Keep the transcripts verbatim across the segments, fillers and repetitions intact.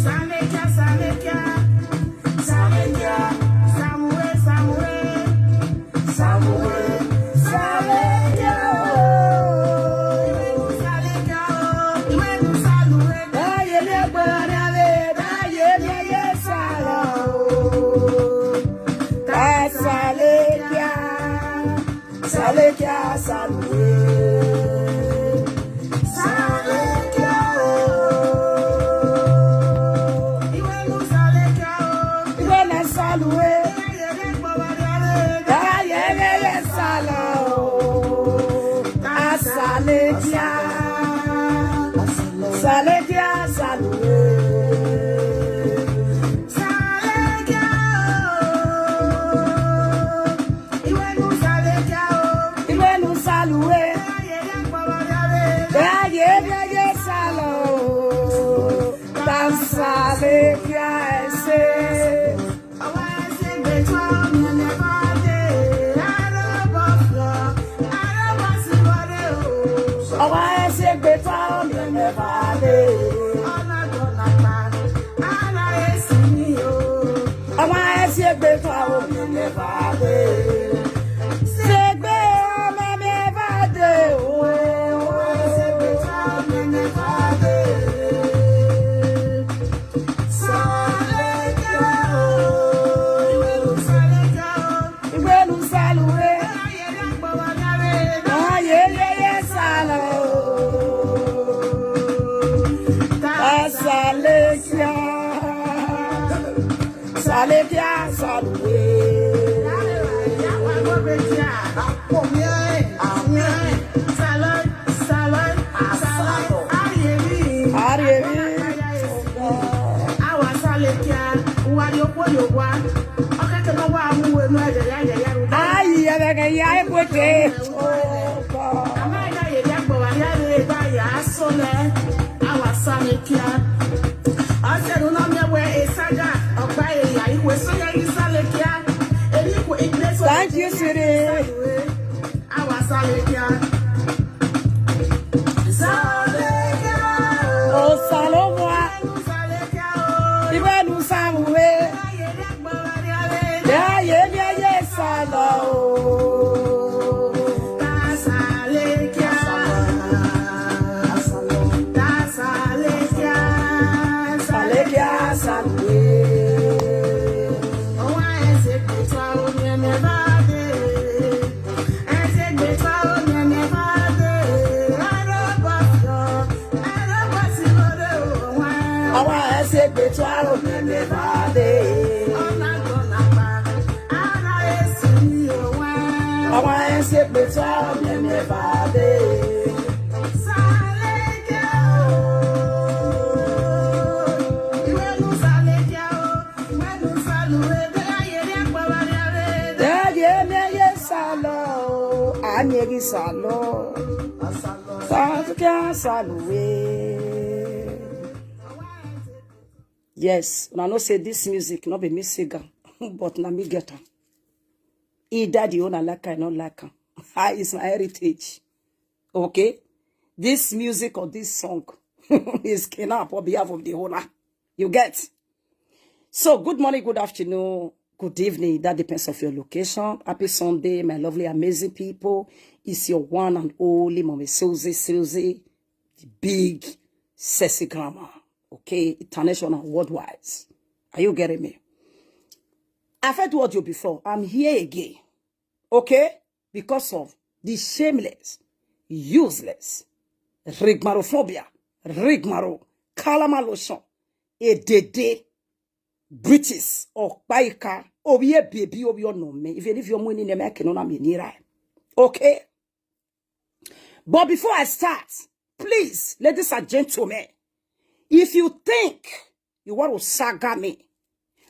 Salekia, Salekia, Salekia, Samuel, Samuel, Samuel, Salekia, oh. Salekia, oh. Iwenu Salue, da ye miẹn ẹgbẹe ọrrianvbe, da ye miẹn ye Salọ, oh. Ka Salekia. Salekia Salue. Salekia o. Iwenu Salekia o. Iwenu Salue. Iwenu Salue. Ayẹyẹyẹ Salọ o. Ka Salekia. Salekia Salue. Salekia o. Iwenu Salekia o. Iwenu Salue. Ẹyẹ ye Salọ o. Ka Salekia ẹse. Ọwa ẹse gbe tọ miẹn mẹ ba de, arobọ fiọ, arobọ si vbọre o. Ọwa ẹse gbe tọ miẹn mẹ ba de. Ọna dọlata, ara esi ni o. Ọmwa ẹse gbe tọ aro miẹn mẹ ba de. Sẹ egbe ọmọ mẹ ba de o. Ọmwa ẹse gbe tọ aro miẹn mẹ ba de. Salekia o, Iwenu Salekia o. Iwenu Salue. Ayẹyẹyẹ Salọ o. Ka Salekia. Salekia Salue. Arieri. Awa Salekia, uwa rhie okhuo ye owa. Ọ kẹkẹ ne ọ wa mu uwẹ enu ẹghẹ ya, ẹghẹ ya ru. Ayi, ẹghẹ ya ekwete. A ma ya ye ya gbọ wa ya re ba ya so lẹ. Awa Salekia. Ọ sẹ ne u na miẹn wẹ esaga, ọ gba ẹre ya, ikhuo eso ya ghi Salekia. Eni ikhuo igbe so. Thank you, sweetie. Awa Salekia. Salekia. Osalobua. Salekia o. Iwenu Salue. Ya ye miẹn ye Salọ o. Ka Salekia. Ka Salekia. Salekia Salue. Ọwa ẹse gbe tọ aro miẹn mẹ ba de. Ẹse gbe tọ aro miẹn mẹ ba de. Arobọ fiọ. Ọmwa ẹse gbe tọ aro miẹn mẹ ba de. Ọmwa ẹse gbe tọ aro miẹn mẹ ba de. Ẹ ye miẹn ye Salọ o, a miẹn ghi Salọ. Salekia Salue. Yes, una know say this music no be me sing am, but na me get am. E daddy una like am, e no like am. How is my heritage? Okay? This music or this song is clean up on behalf of the owner. You get? So, good morning, good afternoon, good evening. That depends of your location. Happy Sunday, my lovely, amazing people. It's your one and only Mommy Susie, Susie, the big sexy grandma. Okay, international, worldwide. Are you getting me? I've heard what you before. I'm here again. Okay? Because of the shameless, useless, rigmarophobia, rigmaro, kalama lotion, edede, British, ọkpaika, ovbi ebiebi, ovbi ọnọmẹ, even if your money name, I cannot name you right. Okay? But before I start, please, ladies and gentlemen, if you think you want to saga me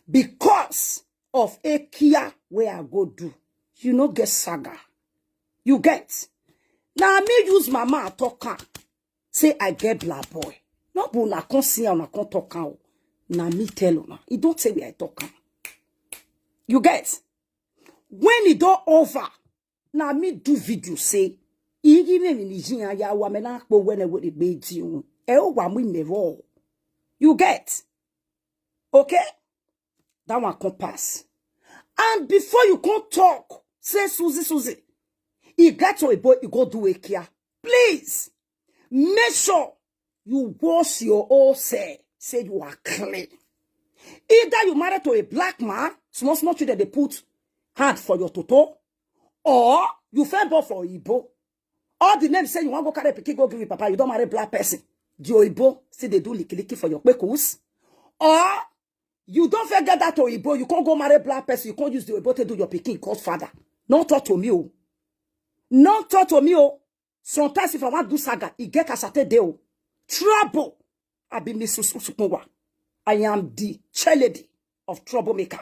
because of a kia where I go do, you no get saga. You get? Now me use my mouth talk am. Say I get black boy. No be una come see am, una come talk am o. Na me tell una. E don tey wey I talk am. You get? When e don over, na me do video say, I ghi mwẹ emwi ne I ye iran ya ru, amẹ na kpe owẹ ne wẹ rhie egbe di uhunmwu. Ẹ o wa mu imẹ vbọ. You get? Okay? That one come pass. And before you come talk, say, "Susie, Susie, he get to a boy, he go do a care." Please, make sure you wash your own self. Say you are clean. Either you married to a black man, small, small children, they put hand for your toto, or you fell born for Igbo. All the names say you wan go carry pikin go give your papa, you don marry black person. The Oyibo still dey do liki liki for your kpekus. Or you don fit get that Oyibo, you can't go marry black person, you can't use the Oyibo to do your pikin godfather. No talk to me, oh. No talk to me, oh. Sometimes if I wan do saga, e get as I take dey, oh. Trouble. I be Missus Usukunwa. I am the chairlady of troublemaker.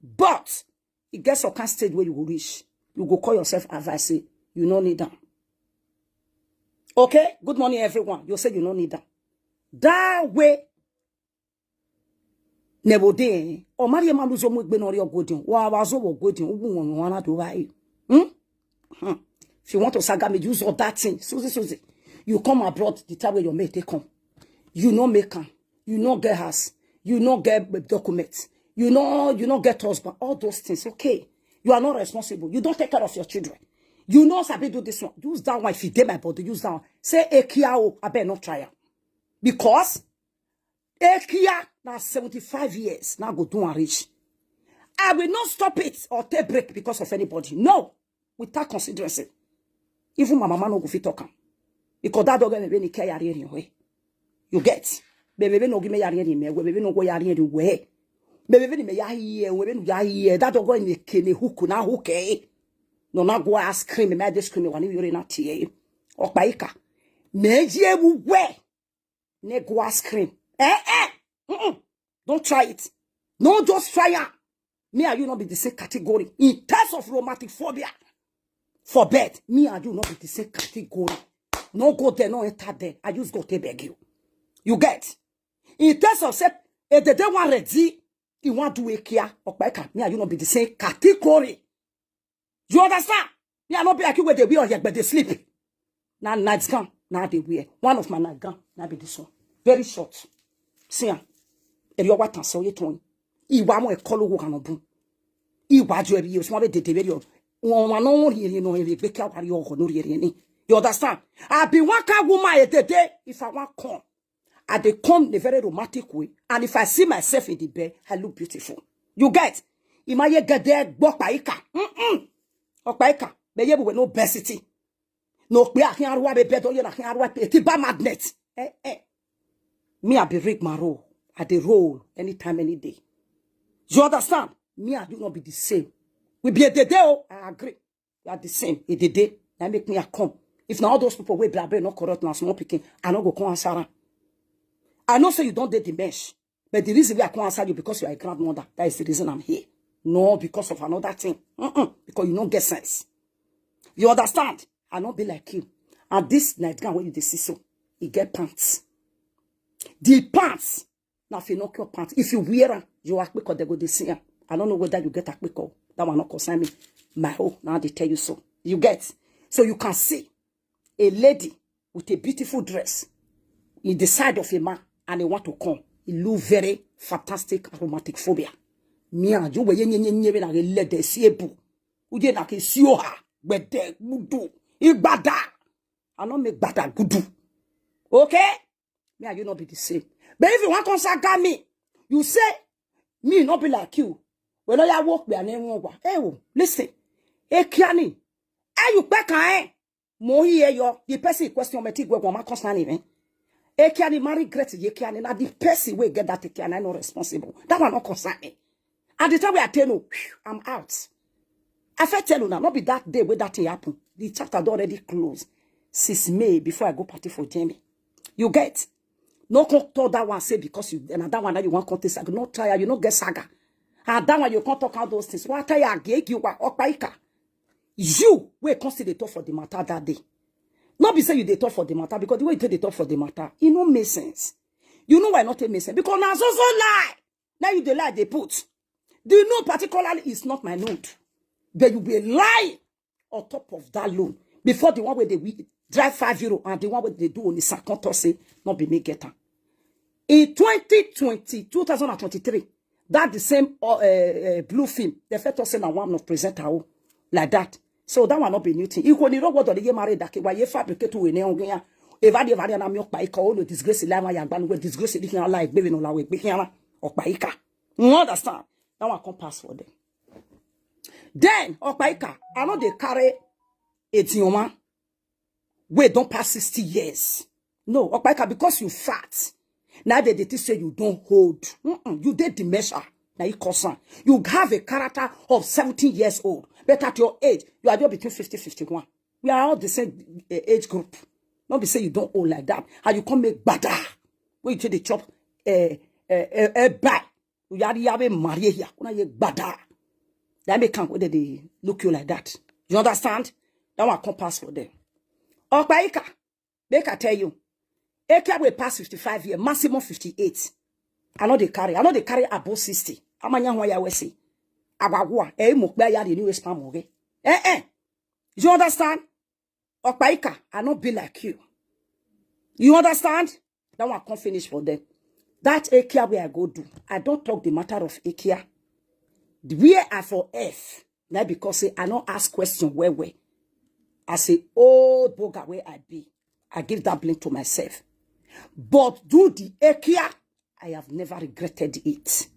But e get some kind stage where you go reach. You go call yourself advice, say you no need am. Okay? Good morning, everyone. You say you no need am. That way, ne vbe odẹ, ọ ma rhie ma lose mu egbe ne ọ rhie ọgodiọn, wa vbe azọ vbe ọgodiọn, uwu wọn wọn na do vba re. Hmm? Hmm. If you want to saga me, use all that thing. Susie, Susie, you come abroad the time where your mate take come. You no make am. You no get house. You no get, eh, document. You no, you no get husband. All those things, okay. You are not responsible. You don't take care of your children. You no sabi do this one. Use that one. If you dey my body, use that one. Say, "Ekia o, abeg no try am." Because Ekia na seventy-five years, now go do and reach. I will not stop it or take break because of anybody. No, without consideration. Even my mama no go fit talk am. Because that dog, when he care, you get. Baby, we no give me yari ni me, we, baby, no go yari ni we. Baby, we ni me ya here, we, we no ya here. That dog in the kene hook, na hook, eh. No, na go ice cream, me ice cream, one you na tie. Okpaika. Me ye we. Ne go ice cream. Eh, eh. Mm-mm. Don't try it. No, just try am. Me and you not be the same category. In terms of romantic phobia, for bed, me and you not be the same category. No go there, no enter there. I just go to beg you. You get? In terms of say, if they don't want ready, you want to wake here, or back, me and you not be the same category. You understand? Me, I no be like you where they wear your bed, they sleep. Now night gown, now they wear. One of my night gown, now be this one. Very short. See am. Eri owa tan so ye ton. Iwa mo e kolo wo kan obun. Iwa jo ebi yo, so be dede very yo. Won wa no won riri no, riri gbe ka wa ri ogo no riri ni. You understand? I be one kind woman e dede, if I want come. I dey come in a very romantic way, and if I see myself in the bed, I look beautiful. You get? Ima ye gede gbo Okpaika. Mm-mm. Okpaika, be ye we no obesity. No pe akhin arua be bed, ye na akhin arua pe ti ba magnet. Eh, eh. Me, I be rig my roll. I dey roll anytime, any day. You understand? Me and you not be the same. We be a dede o, I agree. We are the same. E dede. That make me I come. If na all those people wey black brain not correct na small pikin, I no go come answer am. I know say you don't date the mesh, but the reason why I come answer you because you are a grandmother. That is the reason I'm here. No, because of another thing. Mm-mm, because you don't get sense. You understand? I not be like you. And this night gown wey you dey see so, e get pants. The pants na Pinocchio pants. If you wear am, your akpiko they go dey see am. I don't know whether you get akpiko. That one not concern me. My own, now they tell you so. You get? So you can see a lady with a beautiful dress in the side of a man, and he want to come. He look very fantastic, romantic phobia. Me and you, we ye nye, nye, nye, we na ge lede si ebu. Uje na ke si oha, gbede, gudu, igbada. I no make gbada gudu. Okay? Me and you not be the same. But if you want come saga me, you say me not be like you. Well, no, ya walk be an one. Hey, oh, listen. Hey, Kiani, are you back, eh? Mo here, yo. The person in question, me take work, one concern even. Hey, Kiani, marry great, ye Kiani. Now the person will get that Kiani, I no responsible. That one not concern me. At the time where I tell you, I'm out. I first tell you now, not be that day where that thing happen. The chapter don already close since May before I go party for Jamie. You get? No come talk that one say because you, and that one that you want come take saga. No try, you no get saga. And that one you can't talk all those things. What I get you wa Okpaika. You wey come still dey talk for the matter that day. Not be say you dey talk for the matter because the way you take dey talk for the matter, e no make sense. You know why not take make sense? Because na so so lie. Now you dey lie, they put. The no particularly is not my nude. But you be lie on top of that loan. Before the one where they we drive five euro, and the one wey dey do Onisa come talk say no be me get am. In twenty twenty, two thousand and twenty-three, that the same, uh, uh, uh, blue film, they first talk say na one of presenter o, like that. So that one no be new thing. Ikwo ni ro wodo ye marry that ke wa ye fabricate we ne ongia. Evadi evadi na mi Okpaika o lo disgrace life ya gba nu we disgrace di khian la egbe vbe no la we gbe khian la. Okpaika. You understand? That one come pass for them. Then, Okpaika, I no dey carry eighty-one wey don pass sixty years. No, Okpaika, because you fat, now they dey think say you don't hold. Mm-mm, you dey dementia. Now you concern. You have a character of seventeen years old. But at your age, you are just between fifty, fifty-one. We are all the same, eh, age group. Not be say you don't old like that. How you come make bada? When you take the chop, eh, eh, eh, eh, buy. You are the marry here. Una ye bada. That make am wey they dey look you like that. You understand? That one come pass for them. Okpaika, make I tell you, Ekia wey pass fifty-five years, maximum fifty-eight. I no dey carry, I no dey carry above sixty. Amanya hua ya we say. Awawa, eh, mo pe ya the new spam oge. Eh, eh. You understand? Okpaika, I no be like you. You understand? That one come finish for them. That Ekia where I go do, I don't talk the matter of Ekia. Where I for F, na because say I no ask question well well. I say old boga where I be. I give that blame to myself. But do the Ekia, I have never regretted it.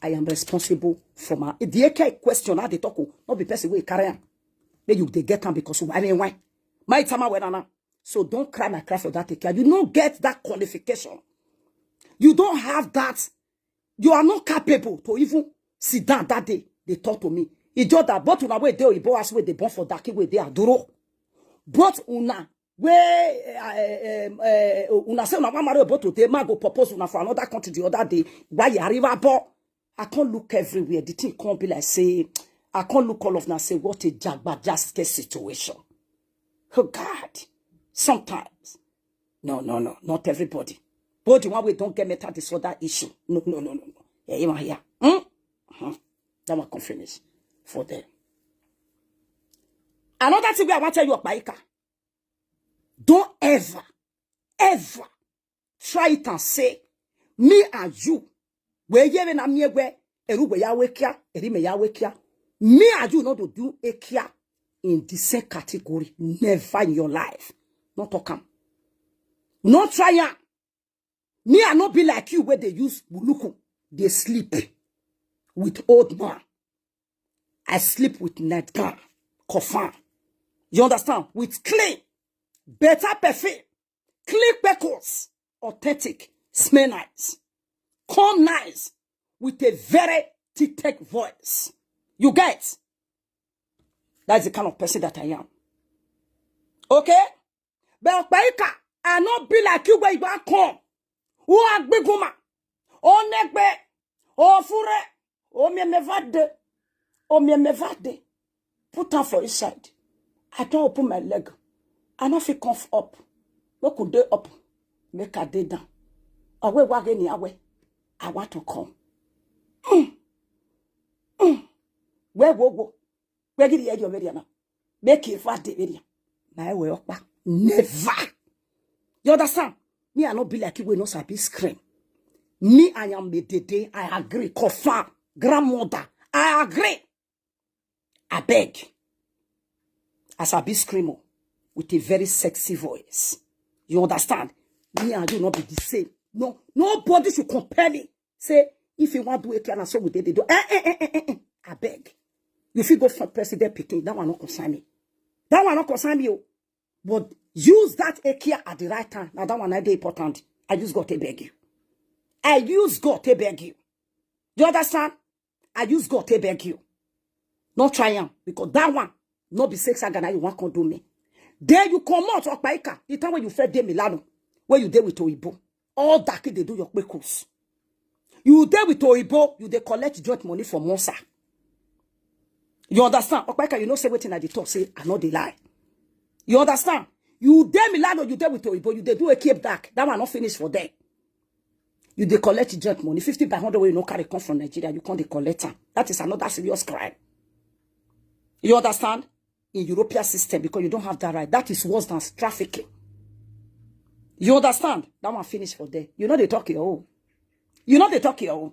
I am responsible for my, the Ekia question, how they talk, oh, not be person wey carry am. Then you dey get am because why, why? My time I went on. So don't cry my cry for that Ekia. You no get that qualification. You don't have that. You are not capable to even sit down that day. They talk to me. It's just that both una wey dey Oyibo house wey dey born for Daki wey dey Aduro. Both una wey, eh, eh, eh, una say una wan marry Oyibo today, ma go propose una for another country the other day. Why you arrive abo? I can't look everywhere. The thing can't be like say, I can't look all of now say what a jagbajaske situation. Oh God. Sometimes. No, no, no, not everybody. But the one wey don't get mental disorder issue. No, no, no, no, no. Yeah, you here. Hmm? Uh-huh. That one can finish for them. Another thing wey I want tell you, Okpaika. Don't ever, ever try it and say, me and you, we ye na mi egbe, eru we ya we kia, eri me ya we kia. Me and you not to do Ekia in the same category. Never in your life. Not talk am. Not try am. Me, I no be like you where they use buluku. They sleep with old man. I sleep with nightgown. Confirm. You understand? With clean. Better perfume. Clean kpekos. Authentic. Smell nice. Come nice. With a very thick voice. You get? That's the kind of person that I am. Okay? But Okpaika, I no be like you where you wan come. Who are big woman? Onegbe, ofure, omiemevade, omiemevade. Put am for inside. I don't open my leg. I no fit come up. Make we dey up. Make I dey down. Awe wa ghe ni awe. I want to come. Mm. Mm. Where wo wo? Where get the edge of area now? Make it fat the area. My way up. Never. You understand? Me, I no be like you wey no sabi scream. Me, I am a dede. I agree. Confirm. Grandmother. I agree. I beg. I sabi scream o, with a very sexy voice. You understand? Me and you not be the same. No, nobody should compare me. Say, if you want to do it, can so we dey do. Eh, eh, eh, eh, eh, eh. I beg. You fit go for president picking. That one no concern me. That one no concern me. Oh. But use that Ekia at the right time. Now that one I dey important. I use God to beg you. I use God to beg you. You understand? I use God to beg you. Not try am, because that one, not be sex agana you want come do me. Then you come out, Okpaika, the time when you fed dey Milano, where you dey with Oyibo. All that kid they do your kpekus. You dey with Oyibo, you dey collect joint money for Monsa. You understand? Okpaika, you know say wetin I dey talk, say I no dey lie. You understand? You dey Milano, you dey with Oyibo, you dey do a keep dark. That one not finish for them. You dey collect joint money, fifty by hundred wey you no carry come from Nigeria, you come dey collect am. That is another serious crime. You understand? in European system because you don't have that right. That is worse than trafficking. You understand? That one finish for there. You know they talk your own. You know they talk your own.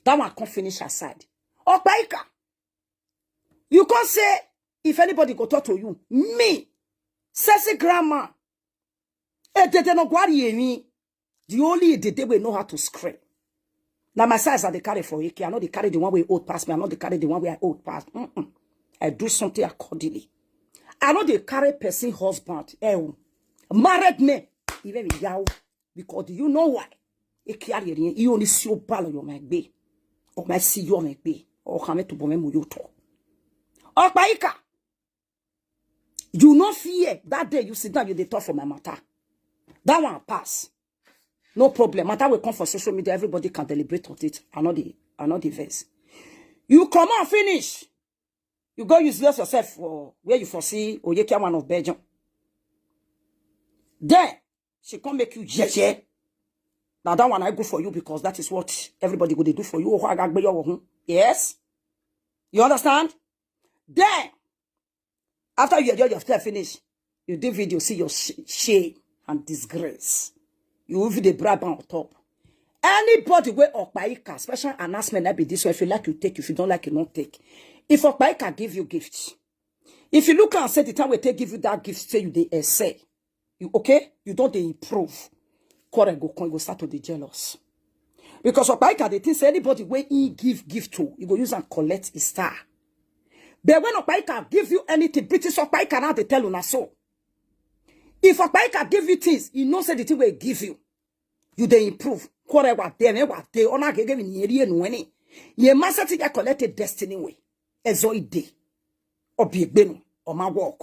That one can't finish aside. Okpaika. You can't say if anybody go talk to you. Me, sexy grandma. Edede no guari emi. The only edede we know how to scream. Now my size I dey carry for eke. I no dey carry the one wey old pass me. I no dey carry the one wey I old pass. Mm-mm. I do something accordingly. I no dey carry person husband. Eh, o. Married men. Even with yao. Because do you know why? Eke a rhie rhie, I only see Obalọ ye ọmwa egbe. Ọmwa si ye ọmwa egbe. Ọ khan mwẹ tobọ mwẹ mu ye otọ. Okpaika. You no fear that day you sit down, you dey talk for my matter. That one pass. No problem. Matter will come for social media. Everybody can deliberate on it. I no dey, I no dey vex. You come out finish. You go useless yourself for where you foresee Oyekia one of Belgium. Then she come make you yeye. Now that one I go for you because that is what everybody go dey do for you. Oho agagbe your home. Yes? You understand? Then, after you enjoy yourself finish, you do video, see your sh- shame and disgrace. You even dey bribe am on top. Anybody wey Okpaika, special announcement that be this one. If you like, you take. If you don't like, you don't take. If Okpaika give you gift, if you look and say the time we take give you that gift, say you dey excel. You okay? You don't dey improve. Quarrel go come, you go start to dey jealous. Because Okpaika dey think say anybody wey he give gift to, you go use and collect his star. But when Okpaika give you anything, British Okpaika now dey tell una so. If Okpaika give you things, you know say the thing wey he give you, you dey improve. Quarrel wa dey, me wa dey. Ona gege mi ni eri enu eni. Ye ma se ti ya collect a destiny way. Ezo ide. Obi egbenu, ọ ma work.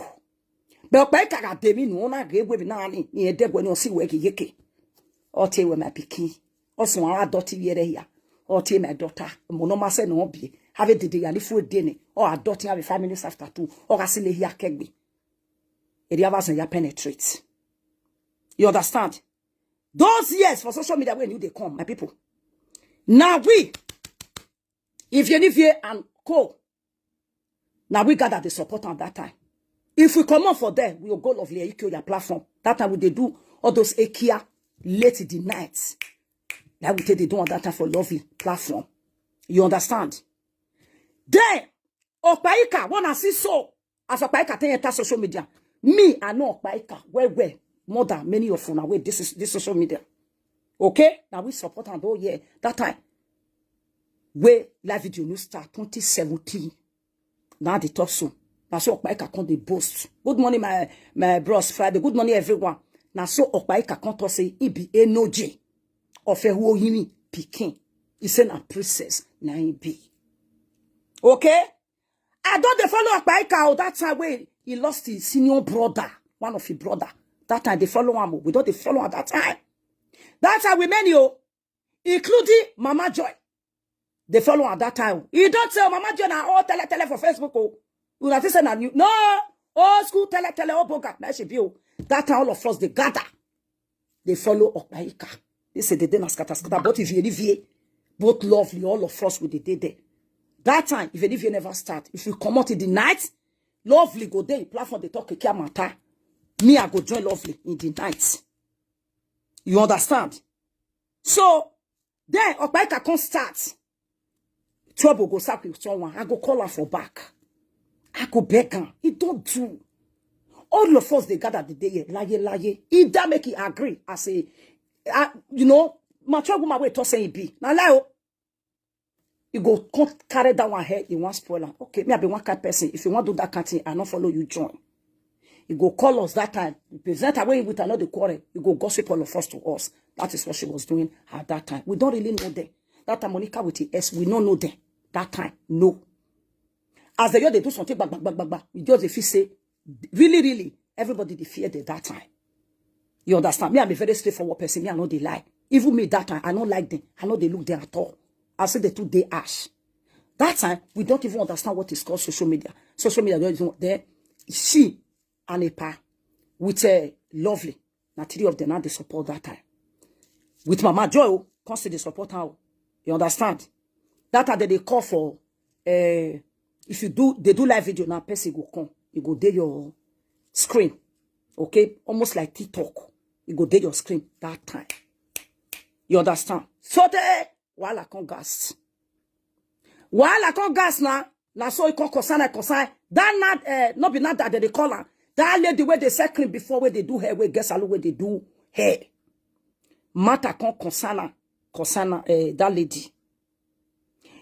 But Okpaika gha de emwi unu, ọ na ghe wẹ vbe na ni, ni ẹdẹ wẹ ne ọ si wẹ ghe yeke. Ọ tie wẹ my pikin. Ọ sẹ wan adọti vbe ẹre hia. Ọ tie my daughter. Mo no ma sẹ ne ọ biẹ. Have a dede ya ni fu ede ni. Ọ adọti have a five minutes after two. Ọ gha si le hia kẹgbe. Eri avbe azẹn ya penetrate. You understand? Those years for social media when you dey come, my people. Now we, Ivie Nivie and co. Now we gather dey support am that time. If we come up for there, we will go Lovely Ikioya platform. That time we dey do all those Ekia late in the night. Like we take dey do on that time for Lovely platform. You understand? Then, Okpaika, wanna see so. As Okpaika take enter social media. Me, I know Okpaika well, well, more than many of una wey this is this social media. Okay? Now we support am though, yeah. That time, wey live video no start twenty seventeen. Now the talk so. Now so Okpaika come dey boast. Good morning, my my bros Friday. Good morning, everyone. Now so Okpaika come talk say he be Enoje of Ehuohimi pikin. He say na princess, na he be. Okay? I don dey follow Okpaika o, that time wey he lost his senior brother, one of his brother. That time dey follow am o. We don dey follow am that time. That time we many o, including Mama Joy. Dey follow am that time o. He don say, "Oh, Mama Joy na old tele tele for Facebook o." Una think say na new? No, old school tele tele, old boga na she be o. That time all of us dey gather. Dey follow Okpaika. They say they dey na scatter scatter, but Ivie Nivie, both Lovely, all of us we dey dey there. That time, Ivie Nivie never start. If you come out in the night, Lovely go dey platform dey talk Ekia matter. Me, I go join Lovely in the night. You understand? So, then Okpaika come start. Trouble go start with someone. I go call am for back. I go beg am. He don't do. All of us dey gather the day here, laye laye. Either make he agree as a, uh, you know, mature woman wey talk say he be. Na lie o. He go come carry that one head, he wan spoil am. Okay, me I be one kind person. If you wan do that kind thing, I no follow you join. He go call us that time. The presenter wey he with, I no dey quarrel. He go gossip all of us to us. That is what she was doing at that time. We don't really know them. That time, Monica with the S, we no know them. That time, no. As they dey do something, gba, gba, gba, gba, gba, we just dey feel say, really, really, everybody dey fear them that time. You understand? Me, I'm a very straightforward person. Me, I no dey lie. Even me that time, I no like them. I no dey look them at all. I say the two dey ash. That time, we don't even understand what is called social media. Social media, don't even, then she and Epa with, uh, Lovely. Na three of them now dey support that time. With Mama Joy o, come still dey support her o. You understand? That time they dey call for, uh, if you do, they do live video now, person go come. e go dey your screen. Okay, almost like TikTok. E go dey your screen that time. You understand? So the wahala come gas. Wahala come gas now. Na so e come concern, concern. That not, eh, no be not that they call her. That lady wey dey sell cream before, wey dey do hair, wey get salon, wey dey do hair. Matter come concern her, concern her, eh, that lady.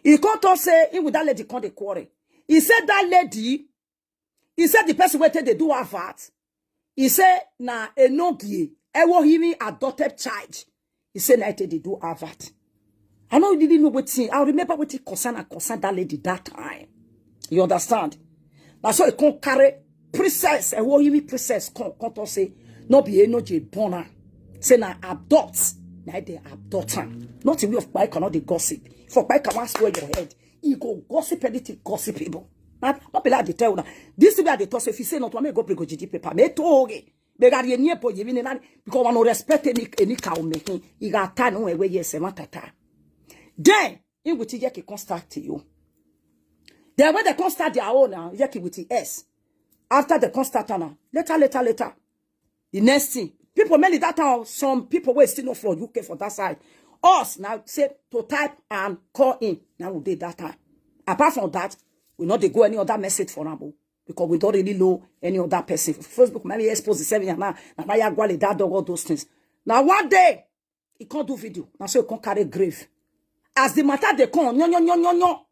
He come talk say, he with that lady come dey quarrel. He said that lady, he said the person wey take dey do advert, he say na Enogie, Ewohimi adopted child. He say na e take dey do advert. I no really know wetin, I remember wetin concern and concern that lady that time. You understand? Na so he come carry princess, Ewohimi princess come, come talk say, no be Enogie born am. Say na adopt, na e dey adopt am. Nothing wey Okpaika no dey gossip. If Okpaika wan spoil your head, he go gossip anything, gossip people. Na, no be like I dey tell una. This thing wey I dey talk, say if he say not, make e go bring Ojiji paper. Me to oge. Be gari eni ebo ye vine na, because wa no respect any, any cow making. He got tan no we yes, e ma tata. Then, he with Iyeki come start to you. Then when they come start their own now, Iyeki with the S. After they come start now, later, later, later. The next thing, people, mainly that time, some people wey still not from U K for that side. Us now say to type and call in. Now we dey that time. Apart from that, we no dey go any other message for am o, because we don't really know any other person. Facebook, maybe expose himself here now. Now, now you go that dog, all those things. Now one day, he can't do video. Now so he can't carry grave. As the matter dey come, no, no, no, no, no.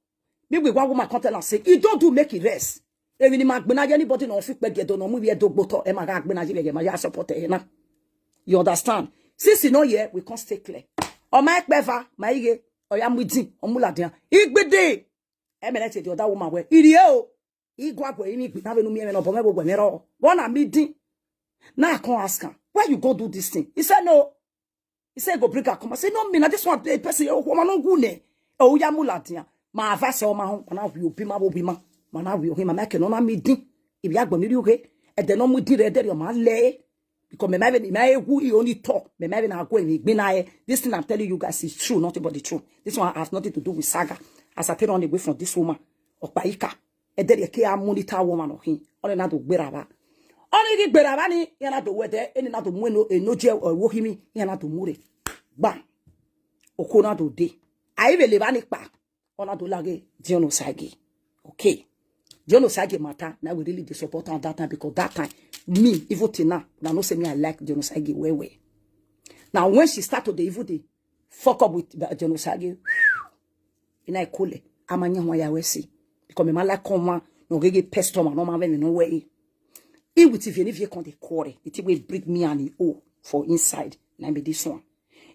Me with one woman come tell am say, he don't do, make it rest. Even him agbena ye anybody no fit pe gedo no mu we do gboto, e ma ga agbena ye, e ma ya support e na. You understand? Since you know here, we can't stay clear. O ma ekpeva, ma ige, oya mu idin, o mu ladian. Igbede. E me let the other woman we. Irie o. Igwa gwe ini igbina vbe nu mi emẹ no bo me wo gwe me ro. One a meeting. Now I come ask am, why you go do this thing? He said no. He said, go bring her come. I said, no, me, now this one, the person, oh, woman, no good, ne. Oh, ya mu ladian. Ma va se, oh, ma home, ma na wi obi ma, obi ma. Ma na wi ohi ma, ma ke no na meeting. If you are going to do okay, and then no meeting, there, there, your man lay. Because me, my, my, who he only talk. Me, my, na go and be na. This thing I'm telling you guys is true, nothing but the truth. This one has nothing to do with saga. As I take on away from this woman, Okpaika. Ederi ke a monitor woman no hin. Ọnẹ na do gbera vba. Ọnẹ ghi gbera vba ni, iran na do wẹdẹ, eni na do mu eno, eno je, eh, Ewohimi, iran na do mu rre. Gba. Oko na do de. A i vbe le vba ni kpa. Ọ na do laghe Dion Osagie. Okay. Dion Osagie matter, na we really dey support am that time, because that time, me, even till now, una know say me, I like Dion Osagie well, well. Now, when she start to dey even dey fuck up with Dion Osagie, ina ikole, ama nya hua ya we si. Because me ma like come one, no gege pest ọmwa, no ma vẹ me no we. He with Ivie Nivie come dey quarrel. The thing wey break me and he oh for inside, na be this one.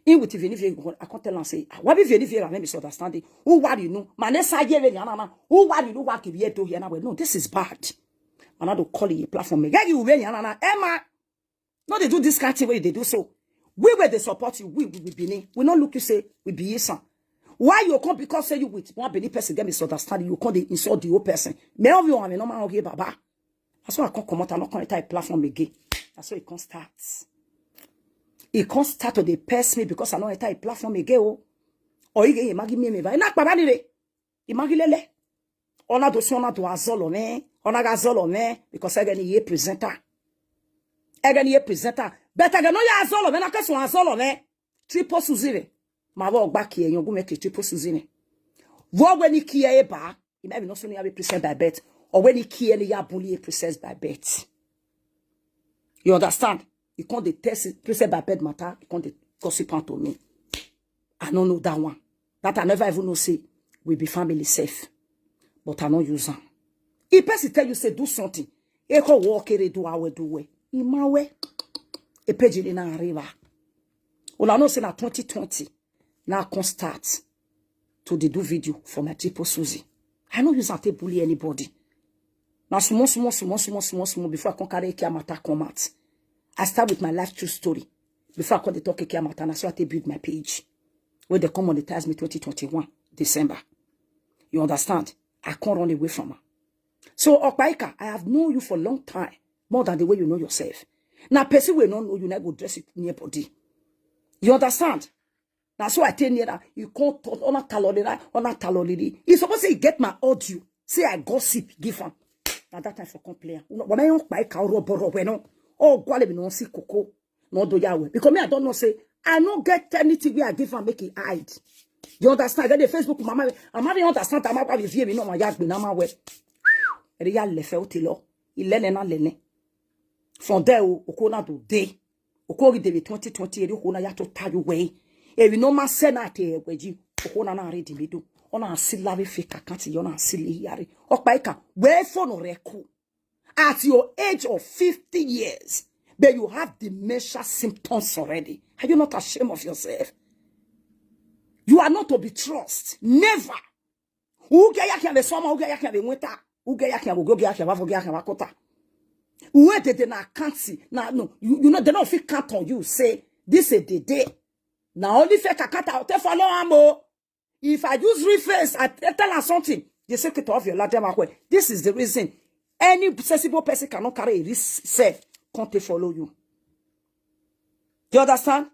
He with Ivie Nivie, I come tell am say, ah, why be Ivie Nivie, I misunderstanding. Who worry you know? Ma ne sa ye vbe ni anana. Who worry you know? What give you do here now? Well, no, this is bad. And I don't call it a platform. Me, you vbe ni anana. Emma, no, they do this kind of thing where they do so. We where they support you, we, we, we Benin. We not look you say, we be Isan. Why you come because say you with one Benin person get misunderstanding, you come dey insult the whole person. Me of you, I mean, no man, okay, Baba. That's why I can't come out, I not come enter a platform again. That's why it can't start. It can't start to dey pest me because I not enter a platform again. Oh, or you get a Maggie me, me, but not Baba ni re. Imagine lele. Ona do si, ona do azolo me. Ona ga azolo me because I get a presenter. I get a presenter. But I get no ya azolo me, na ke so azolo me. Triple Suzy re. Ma vbe ọgba kie, yọn gu mẹ ke Triple Suzy re. Vbe ọ wẹ ne I kie ẹre ba, I might be not sure I be present by bet. Or when I kie ẹre, I bully a present by bet. You understand? He can't dey test present by bet matter. He can't dey gossip on to me. I don't know that one. That I never even know say we be family safe. But I no use am. If person tell you say do something, e ko work ere do awe do we. I ma we. E page ni na river. Well, I know say na twenty twenty. Now I can start to dey do video for my Triple Suzy. I no use am take bully anybody. Na small, small, small, small, small, small before I can carry Eke matter come out. I start with my life true story. Before I come dey talk Eke matter, na so I take build my page. When they come monetize me twenty twenty-one December. You understand? I can't run away from her. So, Okpaika, I have known you for a long time, more than the way you know yourself. Now, person wey no know you, na go dress it near body. You understand? Na so I take near that. You can't talk, ona talolera, ona taloliri. He suppose say he get my audio. Say I gossip, give am. Na that time for complain. Wa ma rẹn Ọkpaika, ọ rhọbọ rhọwẹ nọ. Ọ gualọ emwi ne ọ si koko. No do ya wẹ. Because me, I don't know say, I no get anything where I give am make e hide. You understand? Get the Facebook, mama, I ma understand that my wife is here, me no ma ya gbe na ma wẹ. Ere ya lẹfẹ otọ lọ. Ilẹnẹ na lẹnẹ. From there, o, okhuo na do de. Okhuo ghi de vbe twenty twenty, ere okhuo na ya tota ye uwẹ. Emwi ne ọ ma sẹ na te ẹwẹ ji. Okhuo na na rre di me do. Ọ na si la vbe fake account ye, ọ na si la hia rre. Ọkpaika, wẹ fo nọ rẹ ku. At your age of fifty years, but you have dementia symptoms already. Are you not ashamed of yourself? You are not to be trusted. Never. U ghi ya khian vbe sọmọ, u ghi ya khian vbe winter, u ghi ya khian vbe ogie, u ghi ya khian vbe avọ, u ghi ya khian vbe akota. Uwẹ dede na count na, no, you, you know, they don't fit count on you, say, this is the day. Na only fake account I take follow am o. If I use real face, I t-, tell her something. The secret of your life, dem akwe. This is the reason any sensible person cannot carry a risk self, come to follow you. Do you understand?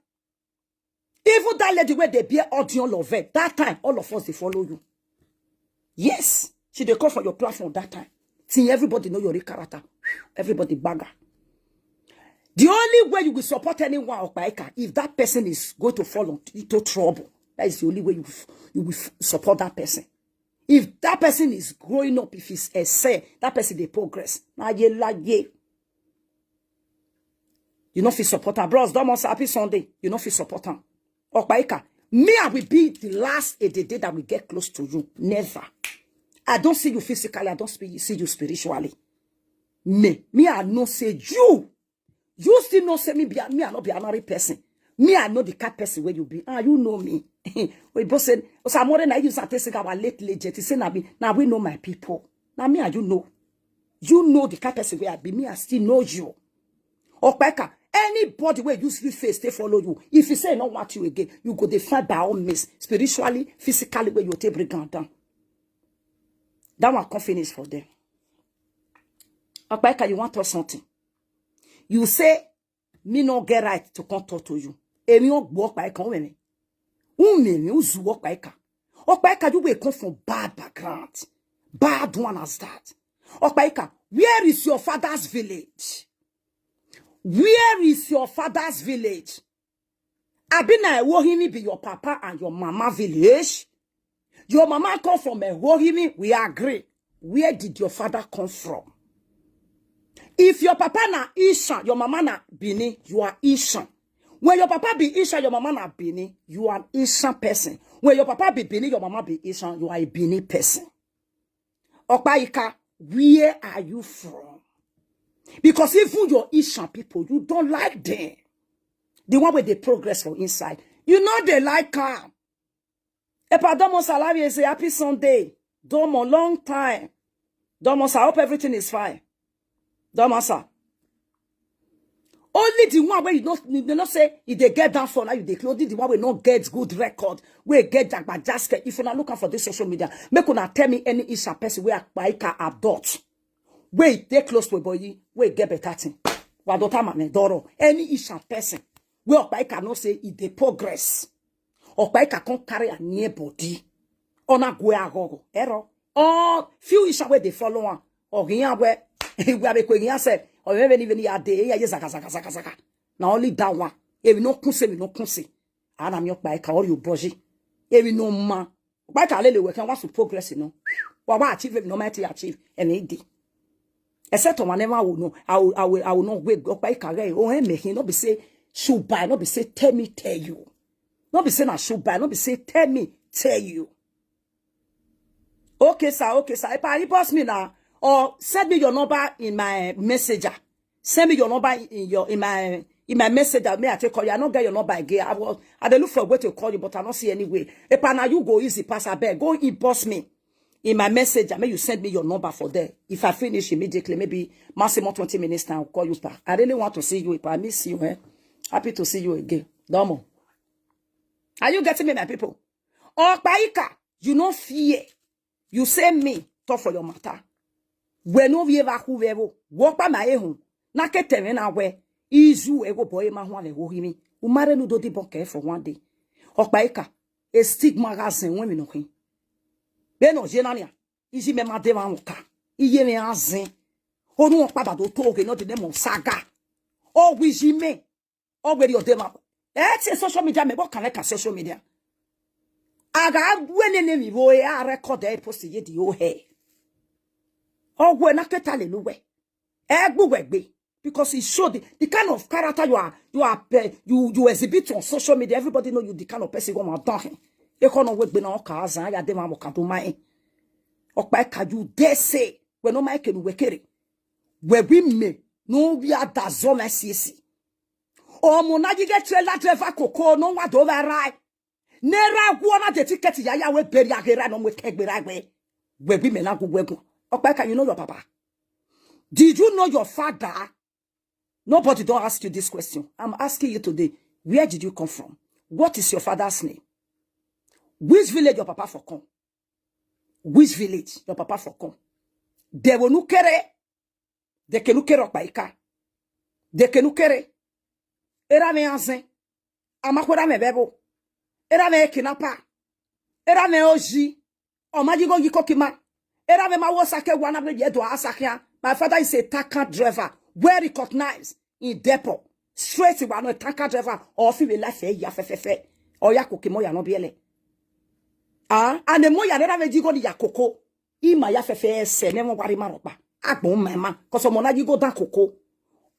Even that lady where they bear audio love, that time, all of us, they follow you. Yes, she dey come for your platform that time. Till everybody know your real character. Everybody bagger. The only way you will support anyone, Ọkpaika, if that person is going to fall into trouble. That is the only way you, you will f-, support that person. If that person is growing up, if he's a say, that person dey progress. Na ye la ye. You no fit support am. Bros, Domo Sir, happy Sunday. You no fit support am. Ọkpaika, me, I will be the last Edede that will get close to you. Never. I don't see you physically. I don't spe-, see you spiritually. Me, me, I know say you. You still know say me be a, me, I no be ordinary person. Me, I know the kind person where you be. Ah, you know me. We both say, Osamore na use and say our late legend. He say na me, na we know my people. Na me and you know. You know the kind person where I be. Me, I still know you. Ọkpaika, anybody wey use real face take follow you, if he say he no want you again, you go dey find by all means, spiritually, physically, where you take bring am down. That one come finish for them. Ọkpaika, you want us something? You say me no get right to come talk to you. Emwi ọ gbe Ọkpaika, u mwẹ emwi, u mwẹ emwi, u zu Ọkpaika. Ọkpaika, you will come from bad background. Bad one as that. Ọkpaika, where is your father's village? Where is your father's village? Abi na Ẹhohinmwi be your papa and your mama village? Your mama come from Ẹhohinmwi, we agree. Where did your father come from? If your papa na Ishan, your mama na Benin, you are Ishan. When your papa be Ishan, your mama na Benin, you are an Ishan person. When your papa be Benin, your mama be Ishan, you are a Benin person. Ọkpaika, where are you from? Because even your Ishan people, you don't like them. The one wey dey progress for inside, you no dey like am. Epa Domo Sir, Lavi say happy Sunday. Domo, long time. Domo Sir, I hope everything is fine. Domo Sir. Only the one where you know, you know say if they get down for now, you dey close. Only the one wey no get good record, wey get jagbajaske. If una look am for this social media, make una tell me any Ishan person wey Ọkpaika abduct, wey dey close to a boy, wey get better thing. Wa do ta ma me doro. Any Ishan person wey Ọkpaika know say e dey progress. Ọkpaika come carry am near body. Ọ na gue aghọghọ. Ẹrọ. All few Ishan wey dey follow am. Ọ ghi yan wẹ, we are making yan say, ọ vbe ni vbe ni ya dey, ya ye zaga, zaga, zaga, zaga. Na only that one. Emwi no kun se, emwi no kun se. Ana mi Ọkpaika, ọ rhie obọ yi. Emwi no ma. Ọkpaika lele wẹ khian wa su progress nọ. Wa wa achieve emwi ne ọ ma te achieve, ẹmwẹ i de. Except ọmwa ne ẹmwẹ aro nọ, aro, aro, aro nọ wẹ Ọkpaika ghẹ, o, ẹmwẹ khin, no be say, should buy, no be say, tell me, tell you. No be say na should buy, no be say, tell me, tell you. Okay, sir, okay, sir. Epa, inbox me now, or send me your number in my messenger. Send me your number in your, in my, in my messenger. May I take call you? I don't get your number again. I was, I dey look for a way to call you, but I don't see any way. Epa, now you go easy pass, abeg. Go inbox me in my messenger. May you send me your number for there. If I finish immediately, maybe maximum twenty minutes time, I'll call you back. I really want to see you, Epa. I miss you, eh? Happy to see you again. Domo. Are you getting me, my people? Ọkpaika, you no fear. You say me, talk for your matter. Wẹ ne ovbi evba khu vbe ẹvbo, wẹ ọkpa ma ehun, na ke tẹ mwẹ na wẹ, izu ẹghobọ e ma huan vbe ẹvbo hi mwẹ. U ma rre ne u do dibọ kẹ for one day. Ọkpaika, e stigma gha zẹ ruẹn emwi ne ọ khin. Vbene ọ ye na nian, iye mẹ ma de emwa mwẹ ọka, iye mwẹ a zẹn. Onu ọkpa da do to ghe nọ the name of saga. Ọ wi yi mẹ. Ọ wẹ rhie ọdẹ ma. Ẹ tie social media, mẹ vbe ọkan lẹ ka social media. A gha wẹ nene emwi vbo a record ẹ post ye the whole hell. Ọ wẹ na ke ta lele uwẹ. Ẹ gbe uwẹ gbe. Because it showed the, the kind of character you are, you are, uh, you, you exhibit on social media. Everybody know you, the kind of person who want down him. Ekhọe nọ wegbe na ọ ka zan, ya de ma vbe ọka do ma him. Ọkpa ika, you dare say, wẹ ne ọ ma ke ne uwẹ kere. Wẹ wi mẹ, ne u vbe a da zọ mwẹ siesi. Ọmọ na ghi ghe trailer driver koko, ne ọ wa do vbe rrae. Ne erha guọ na de ticket ya ya wẹ beri a ghe ra ne ọ mu ekẹgbe ra wẹ. Wẹ wi mẹ na gu wẹ gu. Ọkpa ika, you know your papa? Did you know your father? Nobody don't ask you this question. I'm asking you today. Where did you come from? What is your father's name? Which village your papa for come? Which village your papa for come? De vbene u kere, de kene u kere ọkpa ika. De kene u kere. Erha mwẹ azẹn. A ma khu erha mwẹ vbe ẹvbo. Erha mwẹ kidnapper. Erha mwẹ ozi. Ọ ma yi igho yi ikoki ma. Erha mwẹ ma wo sake wa na vbe ye do a sa khian. My father is a tanker driver, well recognized in depot. Straight wa nọ, tanker driver, ọ fi vbe life ẹ ya fẹfẹfẹ. Ọ ya koko imọ ya nọ biẹlẹ. Ah, and imọ ya ne erha mwẹ yi igho ni ya koko. Ima ya fẹfẹ ẹsẹ ne ẹmwẹ wa rre ima rhọkpa. Agbọn ma ima, 'cause ọmọ na yi igho dan koko.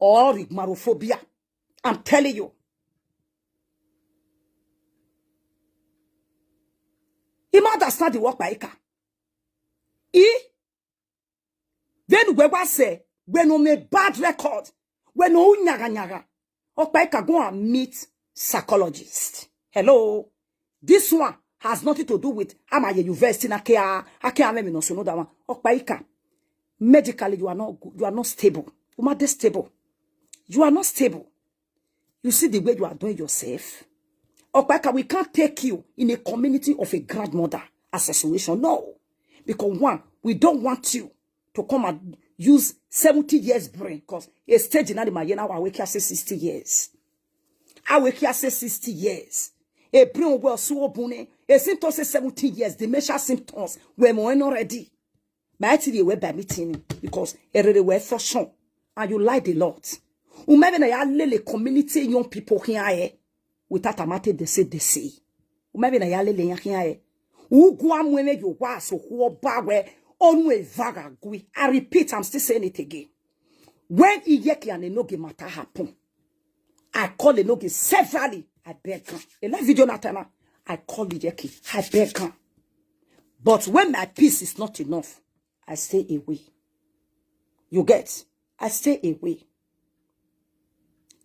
Ọ rre igmarophobia. I'm telling you. I ma understand the work by Ika. I, vbene uwẹ wa sẹ, wẹ ne ọ mẹ bad record, wẹ ne ọ ru yangha yangha. Ọkpa Ika, go and meet psychologist. Hello? This one has nothing to do with ama ye university na ke a, a ke a mwẹ emwi ne ọ sunu da wa. Ọkpa Ika, medically, you are not good. You are not stable. U ma de stable. You are not stable. You see the way you are doing yourself? Ọkpa Ika, we can't take you in a community of a grandmother association. No. Because one, we don't want you to come and use seventy years brain, 'cause a stage in animal, you know, we can say sixty years. A we can say sixty years. A brain well so bune. A symptoms say seventy years, dementia symptoms. We're more already. Ma ti rhie wẹ ba meeting because erere wẹ function and you lied a lot. U ma vbe na ya lele community young people khian hẹ without amate de say de say. U ma vbe na ya lele iran khian hẹ. U gua mu ẹmwẹ ye owa so khu ọba wẹ ọnu eva gha gui. I repeat, I'm still saying it again. When Iyeke and Enogie matter happen, I call Enogie severally. I beg am. A live video na time, I call Iyeke. I beg am. But when my peace is not enough, I stay away. You get? I stay away.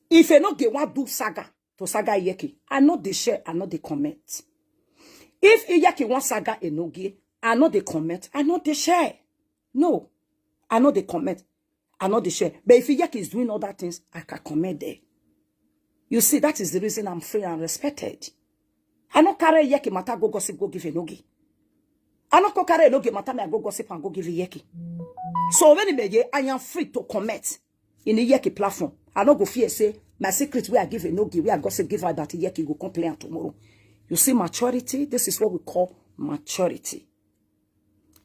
If Enogie wan do saga to saga Iyeke, I no dey share, I no dey comment. If Iyeke wan saga Enogie, I no dey comment, I no dey share. No, I no dey comment. I no dey share. But if Iyeke is doing other things, I can comment there. You see, that is the reason I'm free and respected. I no carry Iyeke matter go gossip, go give Enogie. I no go carry Enogie matter, me I go gossip and go give Iyeke. So when me ye, I am free to comment in Iyeke platform. I no go fear say my secret wey I give Enogie, wey I gossip give her, that Iyeke go come play am tomorrow. You see maturity? This is what we call maturity.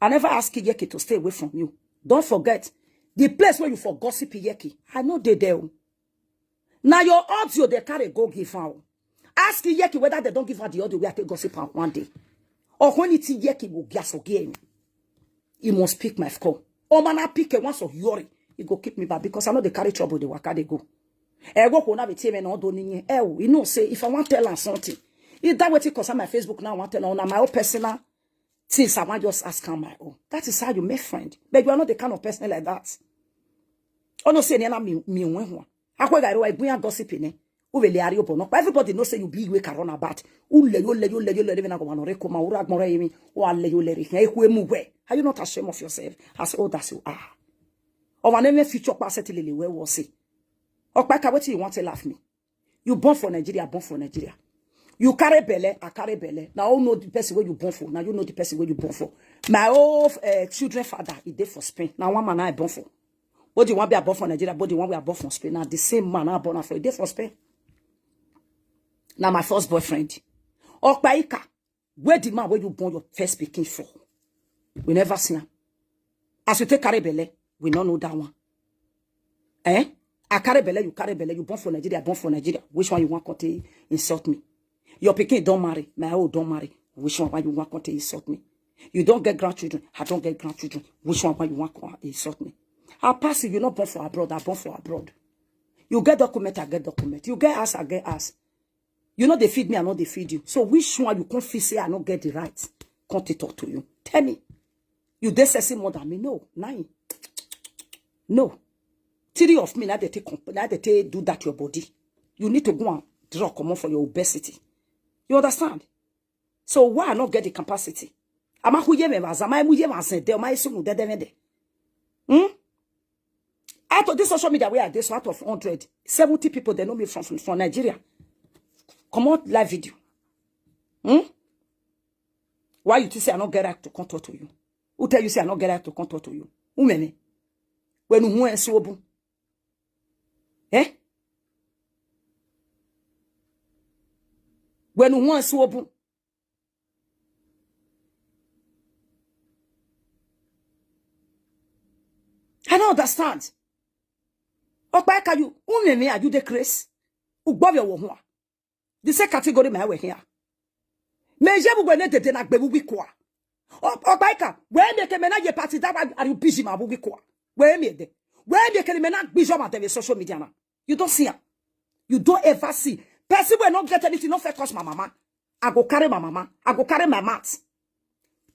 I never ask Iyeke to stay away from you. Don't forget, the place where you for gossip Iyeke, I no dey there o. Na your audio they carry go give am o. Ask Iyeke whether they don't give her the audio where I take gossip am one day. Or when it Iyeke go gas again, he must pick my call. Or man, I pick it once of Yori, he go keep me back because I know they carry trouble, they waka, they go. Eh, go na be team and all do ni. Eh, you know, say if I want tell her something, if that way it concern my Facebook now, I want tell her on my own personal things, I want just ask her my own. That is how you make friend. But you are not the kind of person like that. Ono se ni na mi mi wen wan. Akwe ga ro ibu yan gossip ni. U vbe le ari obọ nọ. But everybody know say you be iwe ka run about. U le yo le yo le yo le na go ma no re ko ma ura gbọn re mi. U a le yo le re. E ku emu we. Are you not ashamed of yourself as old as you are? Ọmwa ne future pa se ti lele wẹ wọ se. Ọkpa Ika, wetin you want to laugh me? You born for Nigeria, born for Nigeria. You carry belle, I carry belle. Now who know the person where you born for? Now you know the person where you born for. My own uh, children father, he dey for Spain. Now one man I born for. But the one we are born for Nigeria, but the one we are born for Spain. Now the same man I born for, he dey for Spain. Now my first boyfriend. Ọkpa Ika, where the man where you born your first pikin for? We never see him. As you take carry belle, we no know that one. Eh? I carry belle, you carry belle, you born for Nigeria, I born for Nigeria. Which one you want come take insult me? Your pikin don marry, my own don marry. Which one why you want come take insult me? You don't get grandchildren, I don't get grandchildren. Which one why you want come insult me? I pass you, you not born for abroad, I born for abroad. You get document, I get document. You get ass, I get ass. You know they feed me, I know they feed you. So which one you come feel say I no get the right? Come take talk to you. Tell me. You dey sexy more than me? No, nine. No. Three of me, now they take comp-, now they take do that your body. You need to go and draw comot for your obesity. You understand? So why I not get the capacity? Ama hu ye me vaza, ma mu ye vaza de, ma isu mu de de de. Hmm? Out of this social media where I dey, so out of hundred, seventy people they know me from, from, from Nigeria. Comot live video. Hmm? Why you think say I not get right to come talk to you? Who tell you say I not get right to come talk to you? Who meme? When who else open? Eh? When who else open? I don't understand. Okpa ka you, who meme, are you the craze? Ugbọvbiẹ ọvbokhan. The same category ma wẹ khian. Me je vbe uwẹ ne dede na gbe vbe uwu ikua. Ọ-, Okpaika, wẹ miẹn ke mẹ na ye party da wa are you busy ma vbe uwu ikua. Wẹ miẹn dẹ. Wẹ miẹn ke mẹ na gbe ijọ ma dẹ vbe social media na. You don't see am. You don't ever see. Person wey no get anything no fit curse my mama. I go carry my mama. I go carry my mat.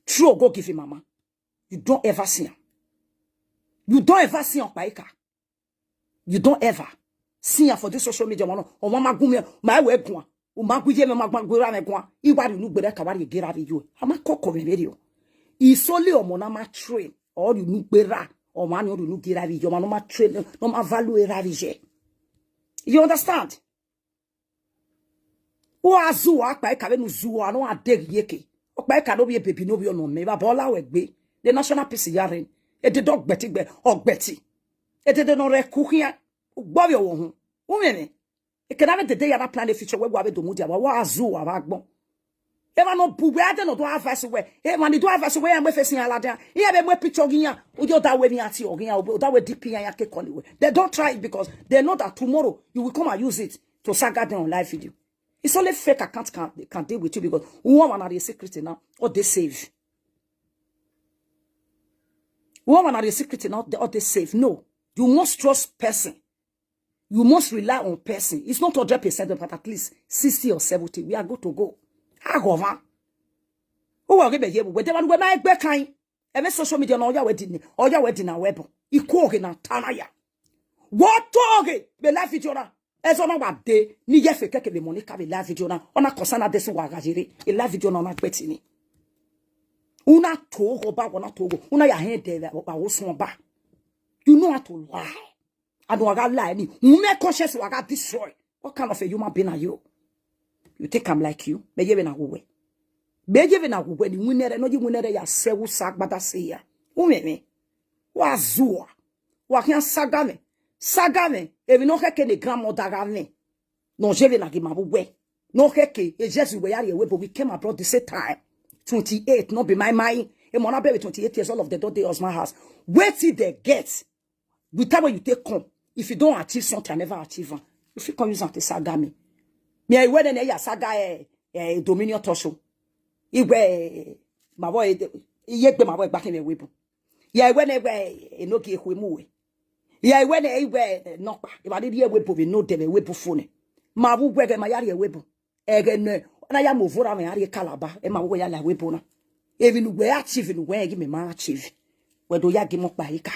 Throw go give him mama. You don't ever see am. You don't ever see Okpaika. You don't ever see am for this social media. Ọmwa nọ, ọmwa ma gu mwẹ, ma wẹ guan. U ma gu iye mwẹ, ma gu ra mwẹ guan. I wa rhie unu gberra, ka wa rhie gera vbe yo. A ma kọkọ mwẹ vberriọ. Isoli ọmọ na ma train, ọ rhie unu gberra, ọmwa ni ọ rhie unu gera vbe yo, ọmwa nọ ma train, nọ ma value erha vbe ye. You understand? U a zu uwa Okpaika vbene u zu uwa, ne u a deghe iyeke. Okpaika ne ovbi ebebi, ne ovbi ọnọ mẹ, baba ọ la wẹ gbe. The national peace ya rre. Edede ọgbẹti gbe, ọgbẹti. Edede ne ọ rre ku khian. Ugbọvbiẹ ọvbokhan. U mwẹ mwẹ. Ekena vbe dede ya na plan the future wẹ wa vbe do mudia, wa, wa zu uwa vbe agbọn. Emwa ne ọ bu wẹ, a de ne ọ do advice wẹ. Emwa ni do advice wẹ, iran mu face iran ladian. Iran vbe mu picture ọghe iran. U yo da wẹ emwi iran tie ọghe iran, u da wẹ D P iran, iran ke call wẹ. They don't try it because they know that tomorrow you will come and use it to saga them on live video. It's only fake account can, can deal with you because one man are a secret now, or they save. One man are a secret now, or they save. No, you must trust person. You must rely on person. It's not hundred percent, but at least sixty or seventy. We are good to go. Aghọmwa. Uwa ghi be ye vbe uwẹ, de wa nu wẹ ma egbe kan. Ẹmwẹ social media na, ọ ya wẹ di ni, ọ ya wẹ di na wẹ bọ. Ikhuo ghe na ta na ya. Wọ to ghe vbe live video na. Ẹzọ na wa de, ne I ye fe kẹkẹ vbe Monica vbe live video na. Ọ na concern na de sẹ uwa gha ye rre. E live video na ọ na gbe ti ni. U na to ghe ọba, wọ na to ghe. U na ya hẹn dẹ vbe aro suẹn ọba. You know how to lie. And wa gha lie ni, u mwẹ conscience wa gha destroy. What kind of a human being are you? You think I'm like you? Mẹ ye vbene a wu wẹ. Mẹ ye vbene a wu wẹ ni winna rẹ, ne ọ ye winna rẹ ya sẹ vbe usa agbada sẹ ya. U mwẹ mwẹ. Wa zuọ. Wa khian saga mwẹ. Saga mwẹ. Emwi ne ọ khẹke ne grandmother gha mwẹ. Ne ọ ye vbene a ghi ma vbe uwẹ. Ne ọ khẹke, e Jesu wẹ ya rhie ẹvbo ebo, we came abroad the same time. Twenty-eight, no be my mind. Emọ na bẹghe twenty-eight years, all of them don dey husband house. Wetin dem get? With time when you take come, if you don't achieve something, I never achieve am. You fit come use am take saga me. Me, I wear the ya saga, eh, eh, Dominion Talk Show. I wear, eh, ma boy, eh, iye gbe ma boy back in the way. Yeah, I wear ne wear, eh, no gi ekhu emu we. Yeah, I wear ne, I wear, eh, nọkpa. If I did hear we bo, we know them, we bo phone. Ma bu we get ma yari we bo. Ẹghẹ ne, na ya mu ovo ra mwẹ, a rhie Calabar, ẹ ma vbe uwẹ ya la ẹvbo ebo na. Emwi ne uwẹ achieve, ne uwẹ rẹn ghi mẹ ma achieve. Wẹ do ya gie emọ ọkpa ika.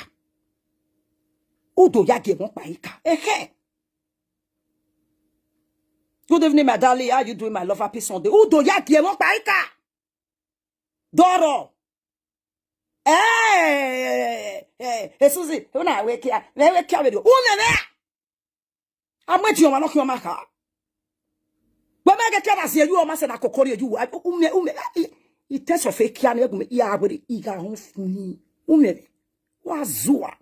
U do ya gie emọ ọkpa ika. Ekhẹ. Good evening, my darling. How you doing, my love? Happy Sunday. U do ya gie emọ ọkpa ika. Dọrọ. Eh, eh, eh, Suzy, una wake up. Vbe wake up video. U mwẹ mwẹ. A mu ẹtin ọmwa ne ọ khian ọmwa kha. Wẹ mẹ ghe te a na zie yu ọmwa sẹ na koko rrie yu. U mwẹ, u mwẹ, i, i test of ekia ne gu mẹ, i a wẹrẹ, i gha họn funi. U mwẹ mwẹ. Wa zuwa.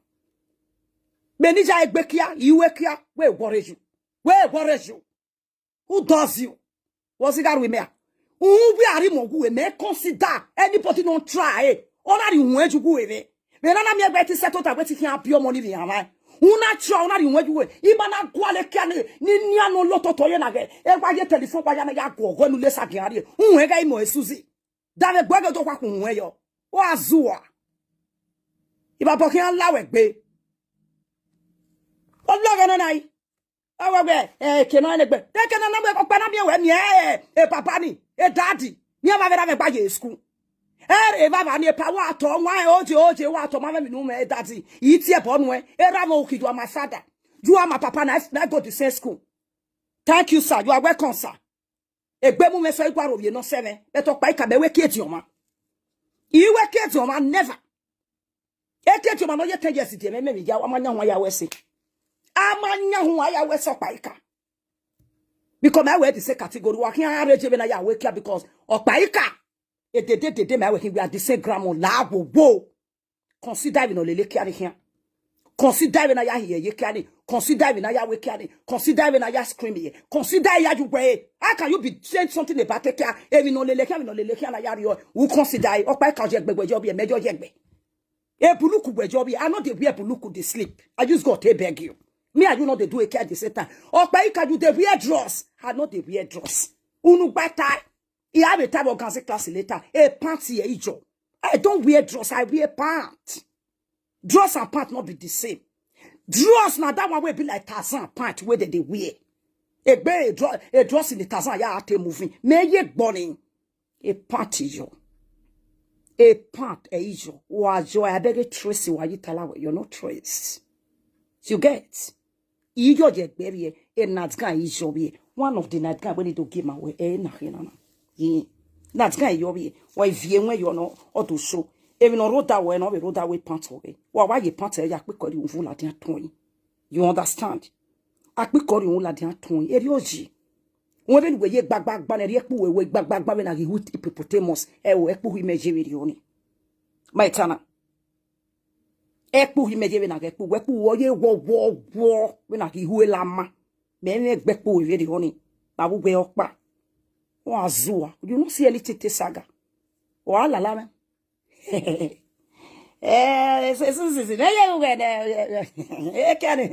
Mẹ ne I ya egbe kia, I ru ekia, wẹ worry you. Wẹ worry you. Who does you? What's it got with me? U wi a rhie imọ gu mẹ, consider anybody no try. Ọ na rhie uhunmwu yu gu mwẹ. Vbe na na miẹn ẹgbẹe te I settle down, wẹ te I khian biẹ ọmọ ni vbe iran mwa. Una chọ, una rhie uwẹ yu wẹ. Ima na gualọ ekia ni, ni nian ne ọ lototọ ye na ghẹ. Ẹ wa ye telephone wa ya na ya guọghọ enu lesa gian rrie. Uwẹ ghẹ imọ Esuzi. Davbe egbe ghe do khua khun uwẹ yọ. Wa zuwa. Ivbabọ khian la wẹ gbe. Ọ lọghọ nọ na yi. Ọ wẹ wẹ, eh, eke nọ ne egbe. Eke nọ ne egbe, ọkpa na miẹn wẹ miẹn, eh, eh, baba ni, eh, daddy. Miẹn vbe avbe erha mwẹ gba ye school. Ẹ rre evbavba ni epa wa tọ, wan oje, oje, wa tọ, ma mwẹ emwi ne u mwẹ, eh, daddy. I tie ẹbọ nuẹn, erha mwẹ, you are my father. You are my papa, na, na go the same school. Thank you, sir. You are welcome, sir. Egbe mu mwẹ sẹ, I gua rre ovbi nọ sẹ mwẹ, but Ọkpaika, mẹ wẹ eke ediọn mwa. I wẹ eke ediọn mwa, never. Eke ediọn mwa ne ọ ye ten years die mwẹ, mẹ vbe ya, a ma yan uhunmwu ya wẹ ẹse. A ma yan uhunmwu ya wẹ ẹse Ọkpaika. Because mẹ wẹ the same category, wa khian rre je vbe na ya wẹ ekia, because Ọkpaika, edede, edede, mẹ wẹ khin, we are the same grandma, la wo wo. Consider vbene ọ lele ekia ni khian. Consider vbene a ya hiẹ ye ekia ni. Consider vbene a ya wẹ ekia ni. Consider vbene a ya scream ye. Consider ya yu wẹ. How can you be saying something about ekia? Emwi ne ọ lele ekia, emwi ne ọ lele ekia na ya rriọ. U consider it. Ọkpaika, ọ ye egbe wẹ yọ vbiẹ, mẹ yọ ye egbe. Ebuluku wẹ yọ vbiẹ. I no dey wear ebuluku dey sleep. I use God to beg you. Me and you no dey do ekia at the same time. Ọkpaika, you dey wear drawers. I no dey wear drawers. Unu gba tie. I have a type of Gazi class later. A pant here, Ijo. I don't wear drawers, I wear pant. Drawers and pant not be the same. Drawers na that one wey be like Tarzan pant wey dem dey wear. Egbe a draw, a drawers in the Tarzan ya take moving. Me ye gbọni. A pant yo. A pant e yo. Wa yo, I beg a trace wa yi tala we, you're not trace. You get? Iyo ye egbe vbe, a night gown iyo vbe. One of the night gown wey need to give my way, eh, na khin na na. Yi. Night gown iyo vbe. Wa ivie wẹ yo no, ọ do so. Emwi ne ọ rre odaro wẹ ne ọ vbe rre odaro wẹ pant ọghẹ. Wa wa ye pant ya kpikọ rhie uhunmwu ladian tuẹn. You understand? A kpikọ rhie uhunmwu ladian tuẹn. Erriọ yi. Wẹ vbene uwẹ ye gbagbagba ne, rhie ẹkpo uwẹ, wẹ gbagbagba vbene a ghi hu hippopotamus. Ẹ o, ẹkpo uhi mẹ ye vbe rriọ ni. Ma eta na. Ẹkpo uhi mẹ ye vbene a ghi ẹkpo uwẹ, ẹkpo uwẹ ọ ye wọ, wọ, wọ, vbene a ghi hu elama. Mẹ mwẹ gbe ẹkpo uwẹ vbe rriọ ni. Na vbe uwẹ ọkpa. Wa zuwa. You no see anything te saga. Wa lala mwẹ. Eh, eso, eso sisi, ne ye uwẹ nẹ, eh, kẹ ni.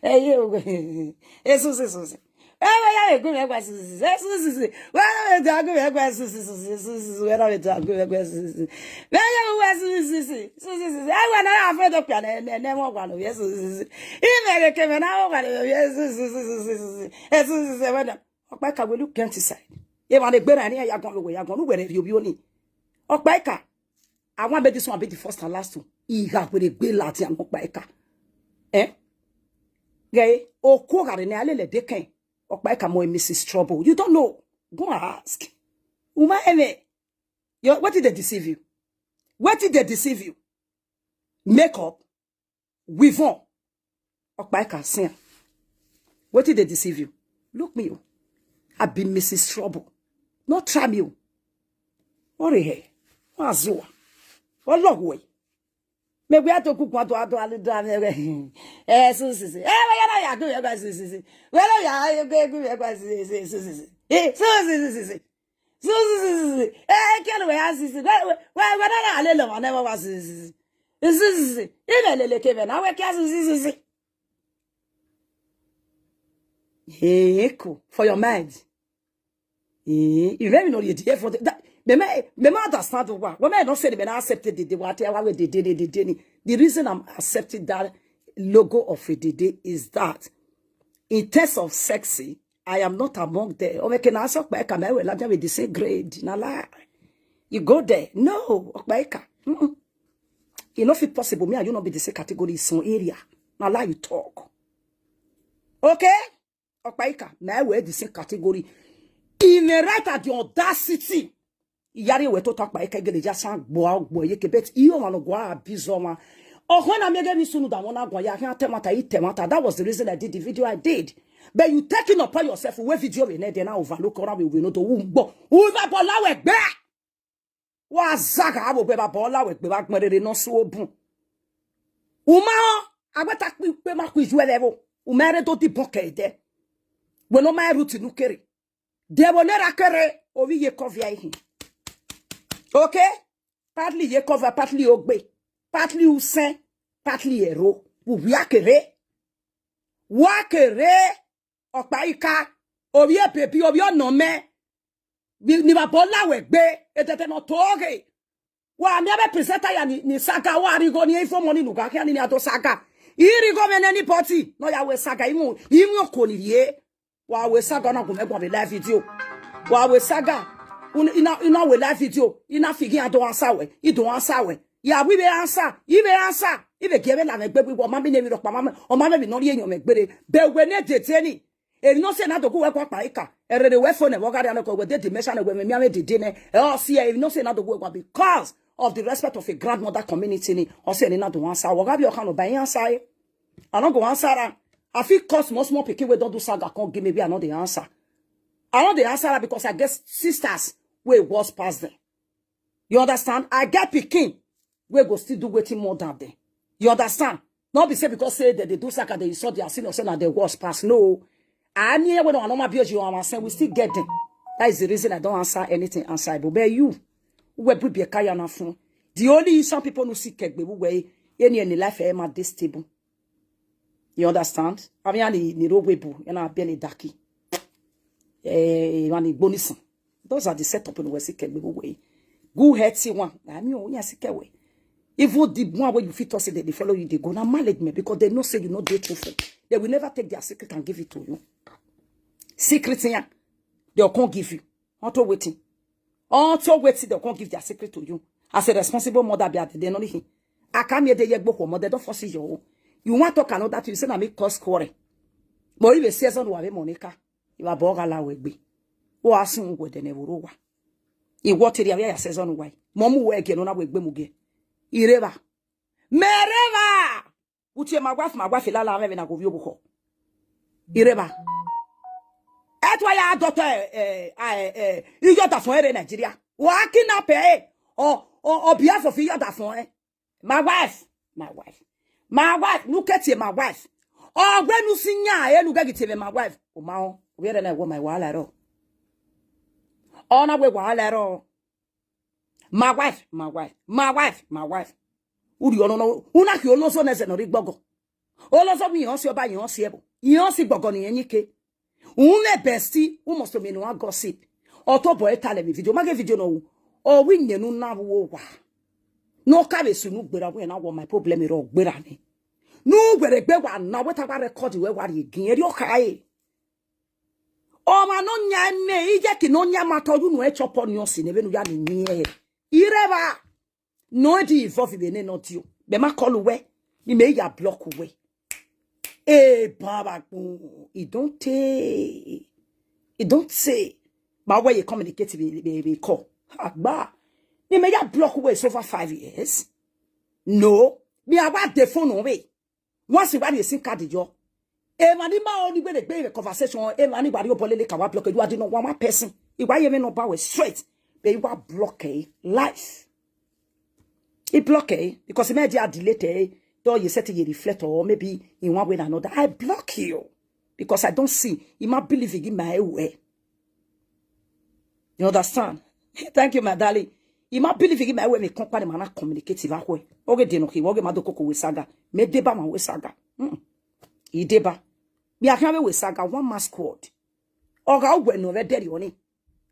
Eh, ye uwẹ. Eso sisi, eso sisi. Eh, wẹ ya vbe gu mwẹ gua sisi, eso sisi. Wẹ na vbe do gu mwẹ gua sisi, sisi, sisi, wẹ na vbe do gu mwẹ gua sisi. Wẹ ye uwẹ sisi, sisi, sisi, sisi. Eh, wẹ na ya fe do kpia nẹ, nẹ, nẹ, mwẹ ọgua nọ, eso sisi. I mwẹ ghe ke mwẹ na mwẹ ọgua nọ, eso sisi, sisi, sisi. Eso sisi, wẹ na. Ọkpaika, will you get inside? Emwa ne egbe na ni ya guan vbe uwẹ ya guan, ne uwẹ rhie ovbi oni. Ọkpaika, I want make this one be the first and last one. I gha werriegbe ladian Ọkpaika. Eh? Ghe, okuo gha rre ne a lele dekẹn. Ọkpaika mọ Missus Trouble. You don't know. Go and ask. Uma eme. Your, wetin dey deceive you? Wetin dey deceive you? Makeup? Weave on. Ọkpaika, see am. Wetin dey deceive you? Look me o. I be Missus Trouble. No try me o. Ọ rre hẹ. Wa zuwa. Ọ lọghọ ẹ. Mẹ wẹ a do guguan do a do a do a mẹ wẹ. Eh, so sisi. Eh, wẹ ya na ya gu mwẹ gua sisi. Wẹ na ya gu mwẹ gua sisi, sisi. Eh, so sisi. Sisi, sisi, sisi. Eh, kẹ ne wẹ ya sisi. Wẹ, wẹ, wẹ, wẹ na na lele ọmwa ne ẹmwẹ wa sisi, sisi. Sisi, sisi. I mwẹ lele ke mwẹ na wẹ kia sisi, sisi. Hey, echo for your mind. Eh, you never know the idea for the, that, me, me, me, me understand why. When me not say me not accept the, the, what I will the, the, the, the, the, the reason I'm accepting that logo of a Dede is that in terms of sexy, I am not among them. O me ke na so pe ka me we la with the same grade. Na lie. You go there. No, Okpaika. Mm-mm. It not fit possible. Me and you not be the same category in some area. Na lie you talk. Okay? Okpaika, me we the same category. In the right at the audacity. Iyare we tota Okpaika gele ya san gbo gbo ye ke, but iyo ma no gua bizo ma. Ọkhọ na miẹn ghe vbe sunu da wọn na guan ya khian tẹmwata, i tẹmwata. That was the reason I did the video I did. But you taking upon yourself, we video we ne de na overlook, ọna we we no do, u gbo. U va bọ la wẹ gbe. Wa zagha avbe obọ evba bọ la wẹ gbe vbe agbọn rere ne ọ su obun. U ma rẹn, a wẹ ta kpe ikpe ma khu iyu ẹvbo. U ma rẹn do dibọn kẹ ẹdẹ. Wẹ ne ọ ma rẹn root ne u kere. De ẹvbo ne erha kere, ovbi iyeke ọvia i khin. Okay? Partly iyeke ọvia, partly ogbe, partly usẹn, partly ẹro. vbe uwia kere. Wa kere, ọkpa ika, ovbi ebebi, ovbi ọnọmẹ, ni vbe abọ la wẹ gbe, edede ne ọ to ghe. Wa miẹn avbe presenter ya ni, ni saga, wa rhie igho ni ifo mọ ni ne u gha khian ni a do saga. I rhie igho mwẹ ne anybody ne ọ ya wẹ saga, iwinna, iwinna oko ni rhie. Wa wẹ saga na gu mwẹ guan vbe live video. Wa wẹ saga, u na, i na wẹ live video, i na fi ighian do answer wẹ, i do answer wẹ. Ya wẹ i vbe answer, i vbe answer, i vbe gie vbe la mwẹ gbe wẹ, ọ ma mi ne emwi rhọkpa, ọ ma mi, ọ ma mi emwi ne ọ rhie yọn mwẹ gbere. Bẹ wẹ ne dede ni. Emwi ne ọ si na do gu wẹ guan kpa ika. Ẹrere wẹ fo nẹ vbe ọ gha rria nẹ, wẹ dede mẹ sha nẹ, wẹ mwẹ miẹn mwẹ dede nẹ. Ẹ, ọ si ẹre, emwi ne ọ si na do gu wẹ guan because of the respect of a grandmother community ni. Ọ si ẹre ne na do answer. Wẹ gha vbe ọkhan nọ ba iran answer ẹre. I no go answer am. I fit call small, small pikin wey don do saga come give me where I no dey answer. I no dey answer am because I get sisters wey worse pass them. You understand? I get pikin wey go still do wetin more than them. You understand? No be say because say dem dey do saga, dem insult their senior, say na dem worse pass. No. I mean, when I know my B O G or my son, we still get them. That is the reason I don't answer anything answerable. But you, we be be kaya na fun. The only reason people no see kegbe we, any, any life, eh, ma dey stable. You understand? I mean, ni, ni ro we bu, you know, be ni daki. Eh, man, igbo nisan. Those are the setup in we see kegbe we. Good healthy one. I mean, oh, yeah, see kewe. Even the one where you fit us, they, they follow you, they go. Now, management, because they know say you no dey truthful. They will never take their secret and give it to you. Secret, yeah, they'll come give you. Unto waiting. Unto waiting, they'll come give their secret to you. As a responsible mother, be at the end of him. I come here, they yegbo for mother, don't force your own. You want to talk another thing, you say, "Na me cause quarrel." But if you say something, we have a Monica. Iwa bọ gha la wẹ gbe. Wa sun wẹ dẹ ne vbe ro wa. I wọ te rhie avbe ya sẹ zọ nu wa. Mọ mu wẹ gie nọ na wẹ gbe mu gie. I rre evba. Mẹ rre evba. Utie my wife, my wife, lala mwẹ vbe na gho vbe obukhọ. I rre evba. Ẹ tua ya dọtọ, eh, eh, ah, eh, eh, iyọdafọn ẹre Nigeria. Wa kidnap ẹre. Ọ, ọ, ọ behalf of iyọdafọn ẹre. My wife, my wife, my wife, look at you, my wife. Ọ wẹ ne u si yan ẹre ne u ghẹ ghi te vbe my wife. O ma rẹn, ovbi ẹre na wọ ma wa la ẹrọ. Ọ na wẹ wa la ẹrọ. My wife, my wife, my wife, my wife. U rhie ọnọna, u na khian olozo ne ẹzẹ ne ọ rre igbọgọ. Olozo wẹ iran si ọba, iran si ẹvbo, iran si igbọgọ ne irẹn yin ke. U mwẹ bestie, u must to miẹn ne uwa gossip. Ọ tobọ ẹre ta lẹ vbe video, ma ghe video nọ ru. Ọ wẹ iyẹn ne u na vbe uwu owa. Ne ọ ka vbe sunu gberra, wẹ na wọ my problem rrọọ gberra nẹ. Ne u werriegbe wa na, wẹ te a wa record wẹ wa rhie egin, erriọ kha ẹre. Ọmwa ne ọ yan mẹ, iyẹki ne ọ yan ma tọ, you know, ẹ chop onions ne vbene u ya ni yin ẹre. I rre evba. No, e di involve vbe nene ọ dio. Mẹ ma call uwẹ, ne imẹ ya block uwẹ. E baba gbun, e don tey, e don tey. Ma wẹ ye communicate vbe, vbe, vbe call. Agba. Ne imẹ ya block uwẹ is over five years. No. Mi a wa de phone vbe. Once wa rhie sim card yọ. Emwa ni ma ho ni wẹ ne egbe vbe conversation, emwa ni wa rhie obọ lele ka wa block you, are the number one person. I wa ye mwẹ number wẹ straight, but I wa block ẹ life. I block ẹ because mẹ dia delete ẹ, do ye set ye reflect or maybe in one way or another. I block you because I don't see. I ma believe in my way. You understand? Thank you, my darling. I ma believe in my way, me company man communicate with her. Oge de no ki, oge ma do koko we saga. Me deba ma we saga. Mm. I deba. Mi a khian we saga, one man squad. Ọ gha wẹ ne ọ vbe dẹrriọ ni.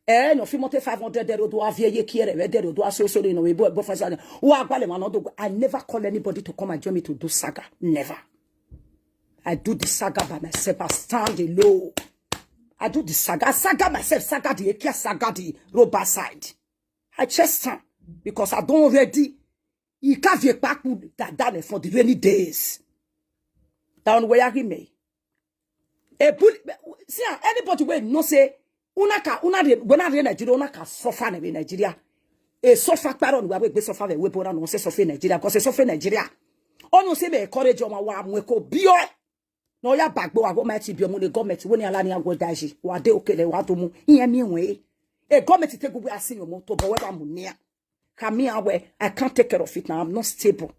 Eh, ne ọ fi mọto five hundred ẹre do a viẹ ye kie rẹ vbe dẹrriọ do a so so ni nọ vbe bo boyfriend saga. Wa gbalẹ ma nọ do. I never call anybody to come and join me to do saga. Never. I do the saga by myself. I stand alone. I do the saga. I saga myself. Saga the Ekia, saga the robot side. I just stand because I don't ready. He can't be a pack that done for the rainy days. Down where I remain. A bully, see, ah, anybody wey no say, una ka, una re, when I re Nigeria, una ka suffer in Nigeria. E suffer kparo ni wa we gbe suffer we bora no say suffer Nigeria, because e suffer Nigeria. Onu se me encourage ọmwa wa mu eko bio. No ya bagbo wa go ma ti bio mu ne government, we ni ala ni agwo daji. Wa de okele, wa do mu. Iye mi we. E government te gu we asin yo mo to bo we ba mu nia. Come here, where I can't take care of it now. I'm not stable.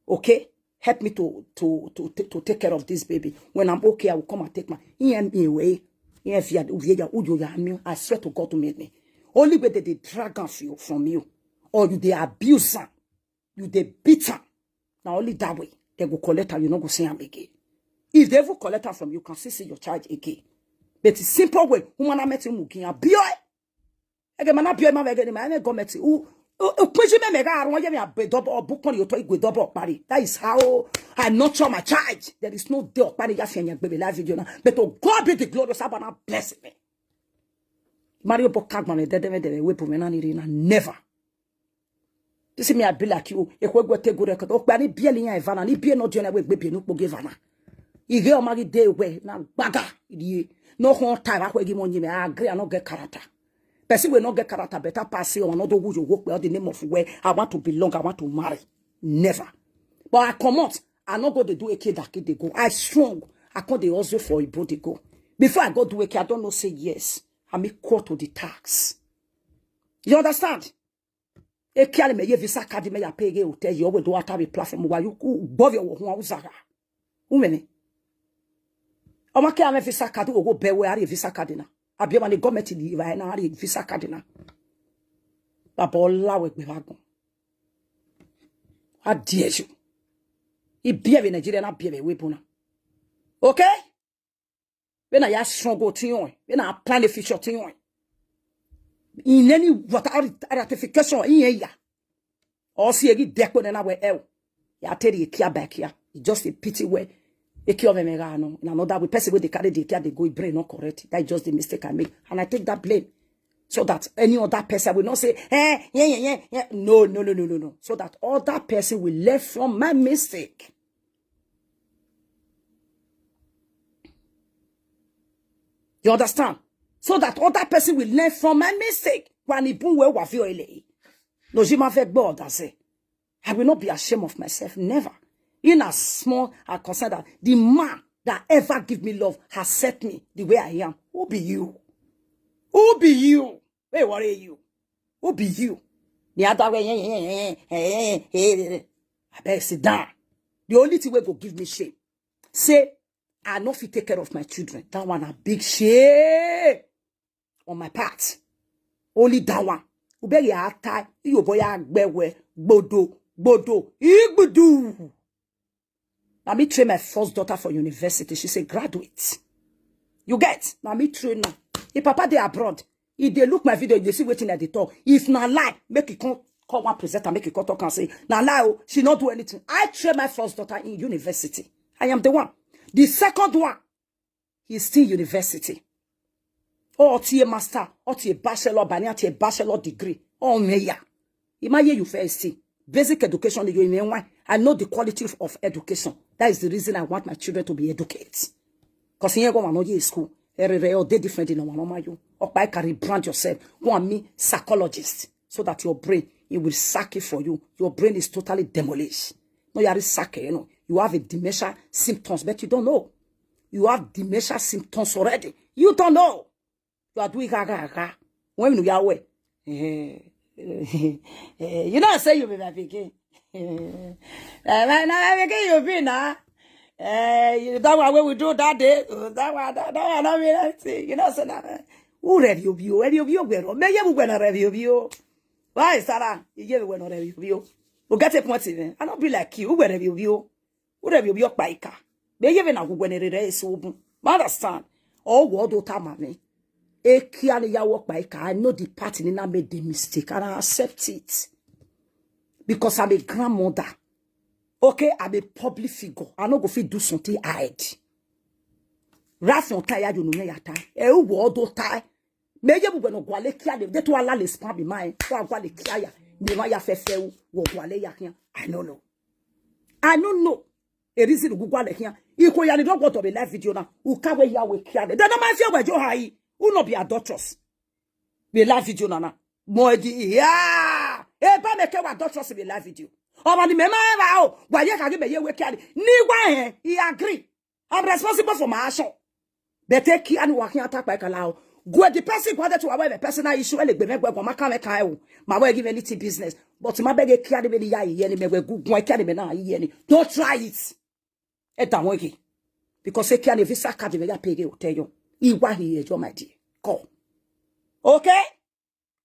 Okay? Help me to, to, to, to, to take care of this baby. When I'm okay, I will come and take my, iye mi we. Iye via, uvie ya, uyo ya mi. I swear to God to make me. Only way that they drag am for you, from you, or you they abuse am, you they beat am. Now only that way. They go collect am, you no go see am again. If they even collect am from you, you can still see your child again. But the simple way, woman na meti mu gi iran biẹ. Ẹghẹ ma na biẹ ma vbe ẹghẹ ne ma ẹmwẹ gọọmenti. U, u, ukpinji mẹ mẹ gha rhuan ye mẹ abe dọbọ, ọbukọnrẹn otọ igue dọbọ ọkpari. That is how I nurture my child. There is no day ọkpari ya fian yan gbe vbe live video na. But to God be the glory, Saba na bless me. Mario bo ka gbọn dẹdẹ mẹ dẹdẹ we bu mẹ na ni rre na, never. This me, I be like you. Ekhue gu te good record. Okpia ni biẹ ne iran eva na, ni biẹ ne ọ diọn na, wẹ egbe biẹ ne ukpogi eva na. Ighe ọ ma ghi de wẹ na gbaga, irie. Ne ọ khọn ta evba khue ghi mọ yin mẹ, I agree, I no get character. Person wey no get character better pass ọmwa ne ọ do wu ye okhuo kpẹ, all the name of where I want to belong, I want to marry. Never. But I comot, I no go dey do eke daki dey go. I strong. I come dey hustle for Ibo dey go. Before I go do eke, I don know say yes, I'm equal to the tax. You understand? Ekia ne mẹ ye visa card mẹ ya pay ghe hotel, ye ọ wẹ do wa ta vbe platform wa, you gbọvie ọvbokhan u zagha. U mwẹ nẹ? Ọ ma ke a mwẹ visa card, u wo bẹ wẹ a rhie visa card na. Abi ọmwa ne government ni vba na a rhie visa card na. Baba ọ la wẹ gbe vbe agbọn. A die you. I biẹ vbe Nigeria na biẹ vbe ẹvbo ebo na. Okay? Vbene a ya struggle tin ọẹn, vbene a plan the future tin ọẹn. In any what gratification, iran ya. Ọ si eghi dẹkpo nẹ na wẹ ẹo. Ya te rhie ekia ba ekia. It's just a pity where eke ọmwẹ mwẹ gha nọ. In another way, person wey dey carry the ekia dey go, e brain not correct. That is just the mistake I make. And I take that blame. So that any other person will not say, "Eh, yeah, yeah, yeah, yeah." No, no, no, no, no, no. So that other person will learn from my mistake. You understand? So that other person will learn from my mistake. Wa ni bun wẹ wa fi ọre lẹ. No, you ma vẹ gbọ ọdazẹ. I will not be ashamed of myself, never. In as small as concern that the man that ever give me love accept me the way I am. Who be you? Who be you? Who worry you? Who be you? The other way, I beg sit down. The only thing wey go give me shame, say I no fit take care of my children. That one a big shame on my part. Only that one. U beg ya ta, you boy ya gbe we, gbodo, gbodo, igbudu. Na me train my first daughter for university. She's a graduate. You get? Na me train her. If papa dey abroad, if they look my video, they see wetin I dey talk. If na lie, make e come call one presenter, make e come talk and say, "Na lie o, she not do anything." I train my first daughter in university. I am the one. The second one, he's still university. Ọ tie master, ọ tie bachelor, bani a tie bachelor degree. Ọ mwẹ ya. I ma ye university. Basic education, you in why? I know the quality of, of education. That is the reason I want my children to be educated. Because here go one ye school. Every day, they different in one of my you. Okpa, you can rebrand yourself. Go and meet psychologist so that your brain, it will suck it for you. Your brain is totally demolished. No, you are suck it, you know. You have a dementia symptoms, but you don't know. You have dementia symptoms already. You don't know. You are doing ga, ga, ga. When you are aware, eh, eh, you know, say you be my pikin. Eh, na my pikin you be na. Eh, you, that one wey we do that day, oh, that one, that, that one, no be anything. You know, say na, eh, who review you? Review you, where? Me, you, when I review you. Why, Sarah? You give when I review you. You get a point in there. I don't be like you. Who review you? Who review you, Okpaika? Me, you, when I go when I read so, ma understand. Oh, what do time me? Ekia ni ya wọ Okpaika, I know the part ni na made the mistake and I accept it. Because I'm a grandmother. Okay, I'm a public figure. I no go fit do something I hide. Right from time ya you know ya time. Eh, who would do time? Me ye bu no guale kia de. They to ala le spam bi mai. Wa guale kia ya. Ni ma ya fe fe u. Wo guale ya kia. I don't know. I don't know. A reason u guale kia. Iko ya ni do go to the live video na. U ka we ya we kia de. They no mind fear we jo hai. U no be adulterous. Vbe live video nana. Mo edi, yeah. E ba mẹ ke wa adulterous vbe live video. Ọmwa ni mẹ ma rẹn vba o. Wa ye kha ghi mẹ ye we kia ni. Ni wa hẹn, he agree. I'm responsible for my action. But take care ni wa khian ta kpa kala o. Gu the person, gu the to our personal issue, ele gbe mẹ gbe, ma kan mẹ kan o. Ma we give anything business. But ma beg e kia ni mẹ ni ya ye ni mẹ we gu gun kia ni mẹ na ye ni. Don't try it. Ẹ da wọn ghe. Because ekia ni visa card mẹ ya pay ghe hotel yo. Iwa hi ẹjọ, my dear. Call. Okay?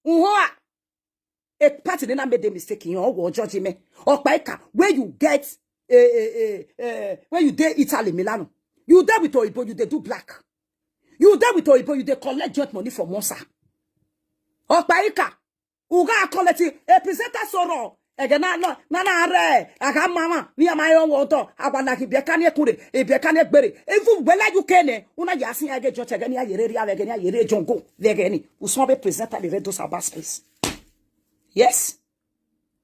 Uhua. A party they not made the mistake in your world, judge me. Okpaika, where you get eh, eh, eh, eh, when you dey Italy, Milano, you dey with oyibo, you dey do black. You dey with oyibo, you dey collect joint money from Monsa. Ọkpa ika, u gha collect a presenter sọrọ. Ẹghẹ na, na, na, na rẹ, a gha ma mwa, vbe a ma rẹn ọmwa ọdọ, a wa na ghi biẹ ka ni ekunre, e biẹ ka ni egbere. Even wẹ la U K nẹ, u na ya sin ẹghẹ joint, ẹghẹ ne a ye rre rria vbe ẹghẹ ne a ye rre jungle vbe ẹghẹ ni. Usumwẹ vbe presenter the radio Sabbath space. Yes.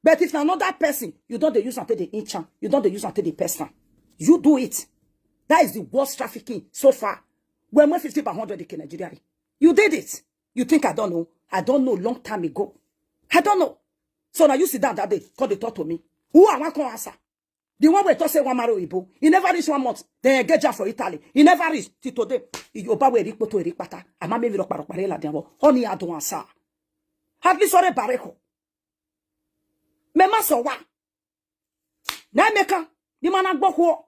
But if na another person, you don dey use am take dey inch am, you don dey use am take dey pest am. You do it. That is the worst trafficking so far. Wẹ mu fifty by hundred ke Nigeria. You did it. You think I don't know? I don't know long time ago. I don't know. So now you sit down that day, come dey talk to me. Who I wan come answer? The one wey talk say wan marry oyibo, he never reach one month. Dem engage am for Italy. He never reach till today. Iyoba wey eri kpoto eri kpata. Ama me viro kparo kpare la dia wo. Oni adon asa. At least ore bareko. Me ma so wa. Na Emeka, the man agbo khuo.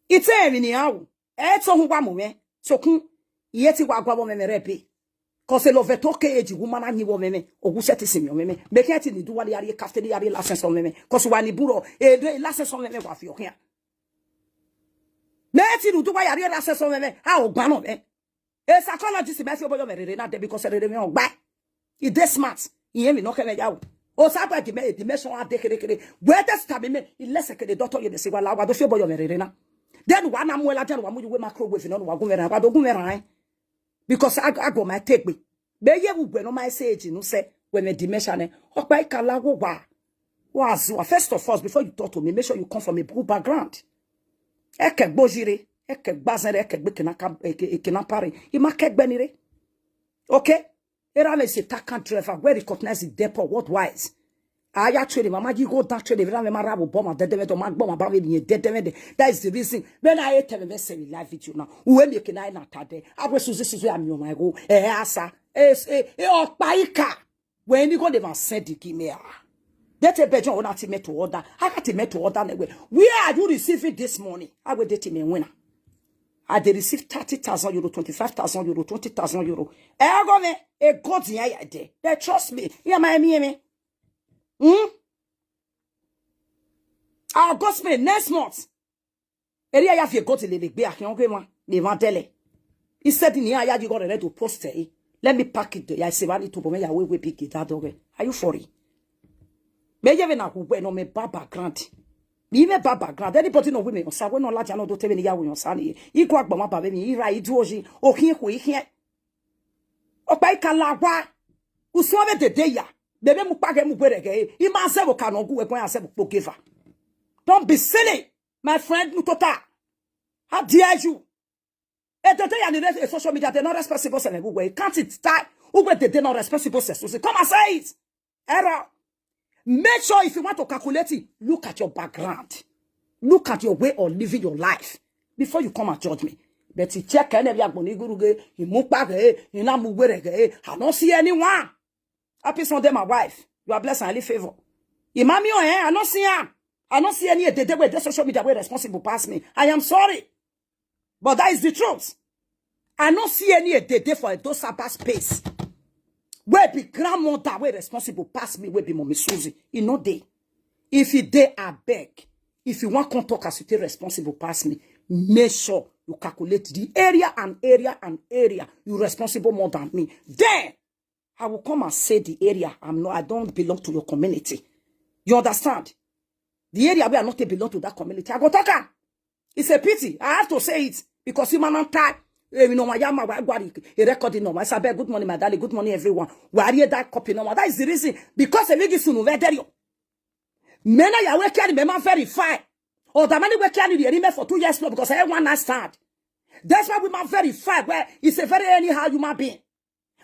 Ite emwi ni a ru. E to hun wa mu mwẹ. Sokun, iye ti wa gua vbe ọmwẹmwẹ rẹ be. Cause elọ vẹ to ke eji wu ma na yin vbe ọmwẹmwẹ, owu sẹ ti sinmi ọmwẹmwẹ. Me khian ti ni du wa ya rrie kafte, ya rrie license ọmwẹmwẹ. Cause wa ni burọ, e rrie license ọmwẹmwẹ wa fi ọkhian. Me ti ni du wa ya rrie license ọmwẹmwẹ, a o gban nọ mwẹ. E psychologist ma fi obọ yọ mwẹ rere na dẹ, because rere mwẹ ọgba. I dey smart. Iye mi nọ kẹ mwẹ ya o. Osa ba di me, di me so a de kere kere. Wẹ te sta mi me, i lẹsẹ kere doctor ye de si wa la, wa do fi obọ yọ mwẹ rere na. Then wa na mu ẹla, then wa mu yu we microwave nọ, wa gun mwẹ rran, wa do gun mwẹ rran. Because I, I go my take me. Be ye wu gbe no my say eji nu se, when me dementia ne. Okpa ikala wo wa. Wa zua. First of all, before you talk to me, make sure you come from a good background. Eke gbojire, eke gbazere, eke gbe kena ka, eke, eke na pare. I ma ke gbe ni re. Okay? Era me se takan driver, we recognize the depot, what wise? Aya trade, mama, you go down trade, era me ma ra wo boma, dede me do ma gboma ba we ni dede me de. That is the reason. When I tell me say live video now, we make na na tade. I will suzi suzi am yo my go. Eh, asa. Eh, eh, eh, okpa ika. When you go, they must send the give me. Ah. They take Bejon on to me to order. I got to me to order. Where are you receiving this money? I will date me winner. I dey receive thirty thousand euro, twenty-five thousand euro, twenty thousand euro. I go me, a God in here there. They trust me. Yeah, my me, me. Hmm? I'll go Spain next month. Eri ya fi God lele gbe akhian ghe mwa, ne mwa dele. He said, "Ni aya yi gore to post e. Let me pack it there. I say, "Wani to bo me ya we we big it that dog." Are you for it?" Me ye na ku we no me ba background. Me me ba background. Anybody no we me osa we no la jano do te me ni ya we osa ni. I go agba ma ba be mi, I ra I du oji. O khin ku I khin. Okpa ikala wa. Usun ave dede ya. Bebe mu kpaghe mu gbe rẹghe. I ma zẹ vbe oka ne ọ gu wẹ, kpẹn ya zẹ vbe ukpo geva. Don't be silly, my friend Nutota. How dare you? Edede ya ni re social media, they not responsible se vbe uwe. Can't it start? Uwe dede not responsible se susi. Come and say it. Error. Make sure if you want to calculate it, look at your background. Look at your way of living your life before you come and judge me. But you check any of your gboni guruge, you move back, eh, you not move where, eh, I don't see anyone. Happy Sunday, my wife. You are blessed and highly favored. Imami, eh, I don't see her. I don't see any Edede where the social media where responsible pass me. I am sorry. But that is the truth. I no see any Edede for Edo Sabbath space. Where be grandmother where responsible pass me, where be Mommy Susie. E no dey. If e dey, I beg. If you want come talk as you take responsible pass me, make sure you calculate the area and area and area you responsible more than me. Then I will come and say the area I'm not, I don't belong to your community. You understand? The area where I not belong to that community, I go talk am. It's a pity. I have to say it because human and tie. Eh, you know, my yama, why, why, a record in no. I say, "Abeg, good morning, my darling. Good morning, everyone." Why are you that copy no? That is the reason. Because a big soon over there. Men are where can me man verify. Or the money where can you me for two years now because I want to stand. That's why we must verify where it's a very anyhow human being.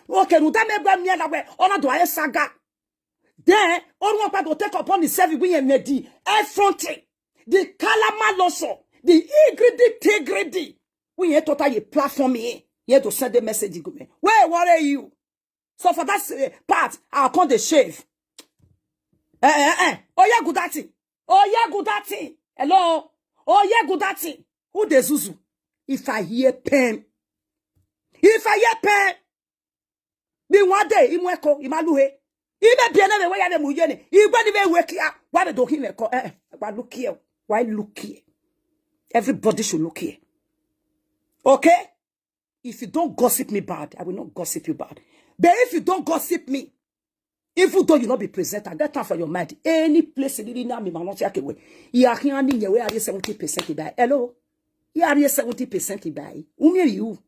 Okay, rhunmwuda mẹ gbe miẹn na wẹ, ọ na do a saga. Then, orhunmwu ọkpa do take upon himself, we yen mẹ the effrontery, the kalama loso, the integrity, integrity. We yen tota ye platform here, ye do send a message go me. Where worry you? So for that, eh, part, I'll come the shave. Eh, eh, eh. Oye Gudati. Oye Gudati. Hello. Oye Gudati. Who dey zuzu? If I hear pen. If I hear pen. Bi wan de, I mu ẹko, I ma lu he. I me biẹ nẹ vbe wẹ ya vbe mu ye ni. I wẹ ni vbe wẹ kia, wa vbe do khin mwẹ ẹko, eh, eh, wa lu kie o. Why look here? Everybody should look here. Okay? If you don't gossip me bad, I will not gossip you bad. But if you don't gossip me, even though you not be presenter, get am for your mind. Any place in the name, man, not take away. You are here, you are seventy percent by. Hello? You are seventy percent by. Who me you?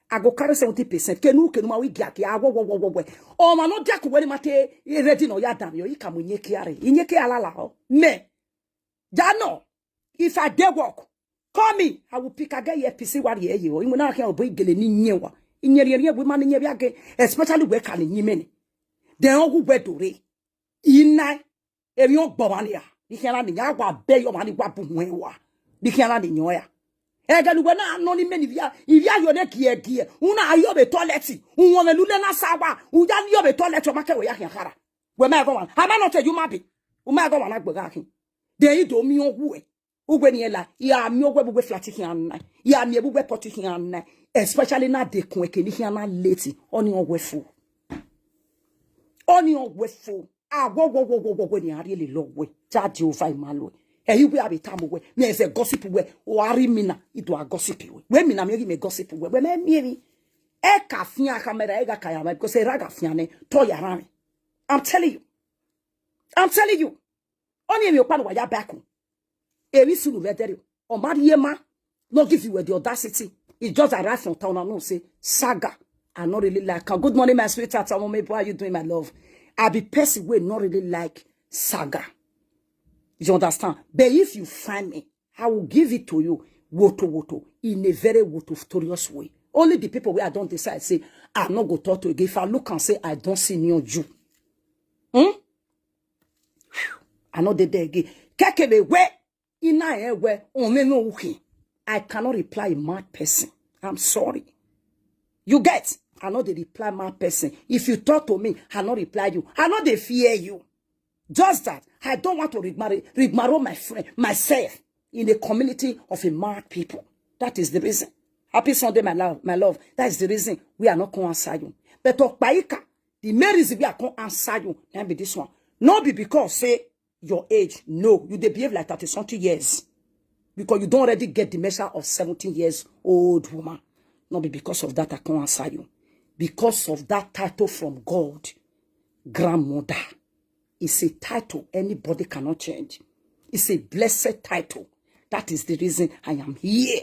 I go carry seventy percent. Kenu, kenu, ma we get, I wo, wo, wo, wo, wo. Oh, man, not jack when ma te ready no ya dam yo. He come in ye care. In ye care, la, la, oh. Me. Jano, if I dey work, call me. I will pick again ye P C worry ye. You know, I can't obey gele ni nyewa. Inye rie rie we man nyewa again, especially we can ni many. Then who we do re? Inai, if you go on here, you can't ni ya wa be your money wa bu we wa. You can't ni nyoya. Ẹghẹ ne uwẹ na nọ ni mẹ ni ivia, ivia yo ne giẹgiẹ. Una yo be toilet, uwọnmwẹ lule na sa wa, u ya yo be toilet, ọ ma kẹ wẹ ya khian khara. Wẹ ma ẹghẹ ọmwa, am I not a human being? U ma ẹghẹ ọmwa na gbe gha khin. Then I do miẹn uwẹ, uwẹ ni ẹla, I a miẹn uwẹ vbe uwẹ flat khian na, I a miẹn vbe uwẹ pot khian na, especially na dekun ẹke ni khian na late, ọni ọ wẹ fo. Ọni ọ wẹ fo. Awọ, wọ, wọ, wọ, wọ, wẹ ne a rhie lele wẹ, ja Jehovah ima lo. Ẹ i wẹ a vbe tama wẹ, mẹ zẹ gossip wẹ, ọ a rhie imina, I do a gossip wẹ. Wẹ imina mẹ ghi mẹ gossip wẹ, wẹ mẹ miẹn emwi. Ẹ ka fian kha mẹ ra, ẹ gha ka ya mẹ, because ẹ ra gha fian nẹ, tọ ya ran mẹ. I'm telling you. I'm telling you. Ọni emwi ọkpa ne uwa ya back. Emwi sunu vbe ẹdẹrriọ. Ọ ma rhie ma, no give you the audacity. He just arrived from town and no say, Saga, I not really like her. Good morning, my sweetheart. How are you doing, my love? I be person wey not really like saga. You understand? But if you find me, I will give it to you, woto woto, in a very woto-, victorious way. Only the people where I don't decide say, I not go talk to again. If I look and say, I don't see near you. Hmm? I not dey there again. Kekebe where Ina ẹ wẹ, ọmwẹ mwẹ ukhin. I cannot reply a mad person. I'm sorry. You get? I no dey reply mad person. If you talk to me, I no reply you. I no dey fear you. Just that I don't want to rigmarole, rigmarole my friend, myself in the community of a mad people. That is the reason. Happy Sunday, my love, my love. That is the reason we are not come answer you. But Okpaika, the main reason we are come answer you, na be this one. No be because say your age. No, you dey behave like thirty something years because you don't already get dementia of seventeen years old woman. Not be because of that I can't answer you. Because of that title from God, grandmother. It's a title anybody cannot change. It's a blessed title. That is the reason I am here.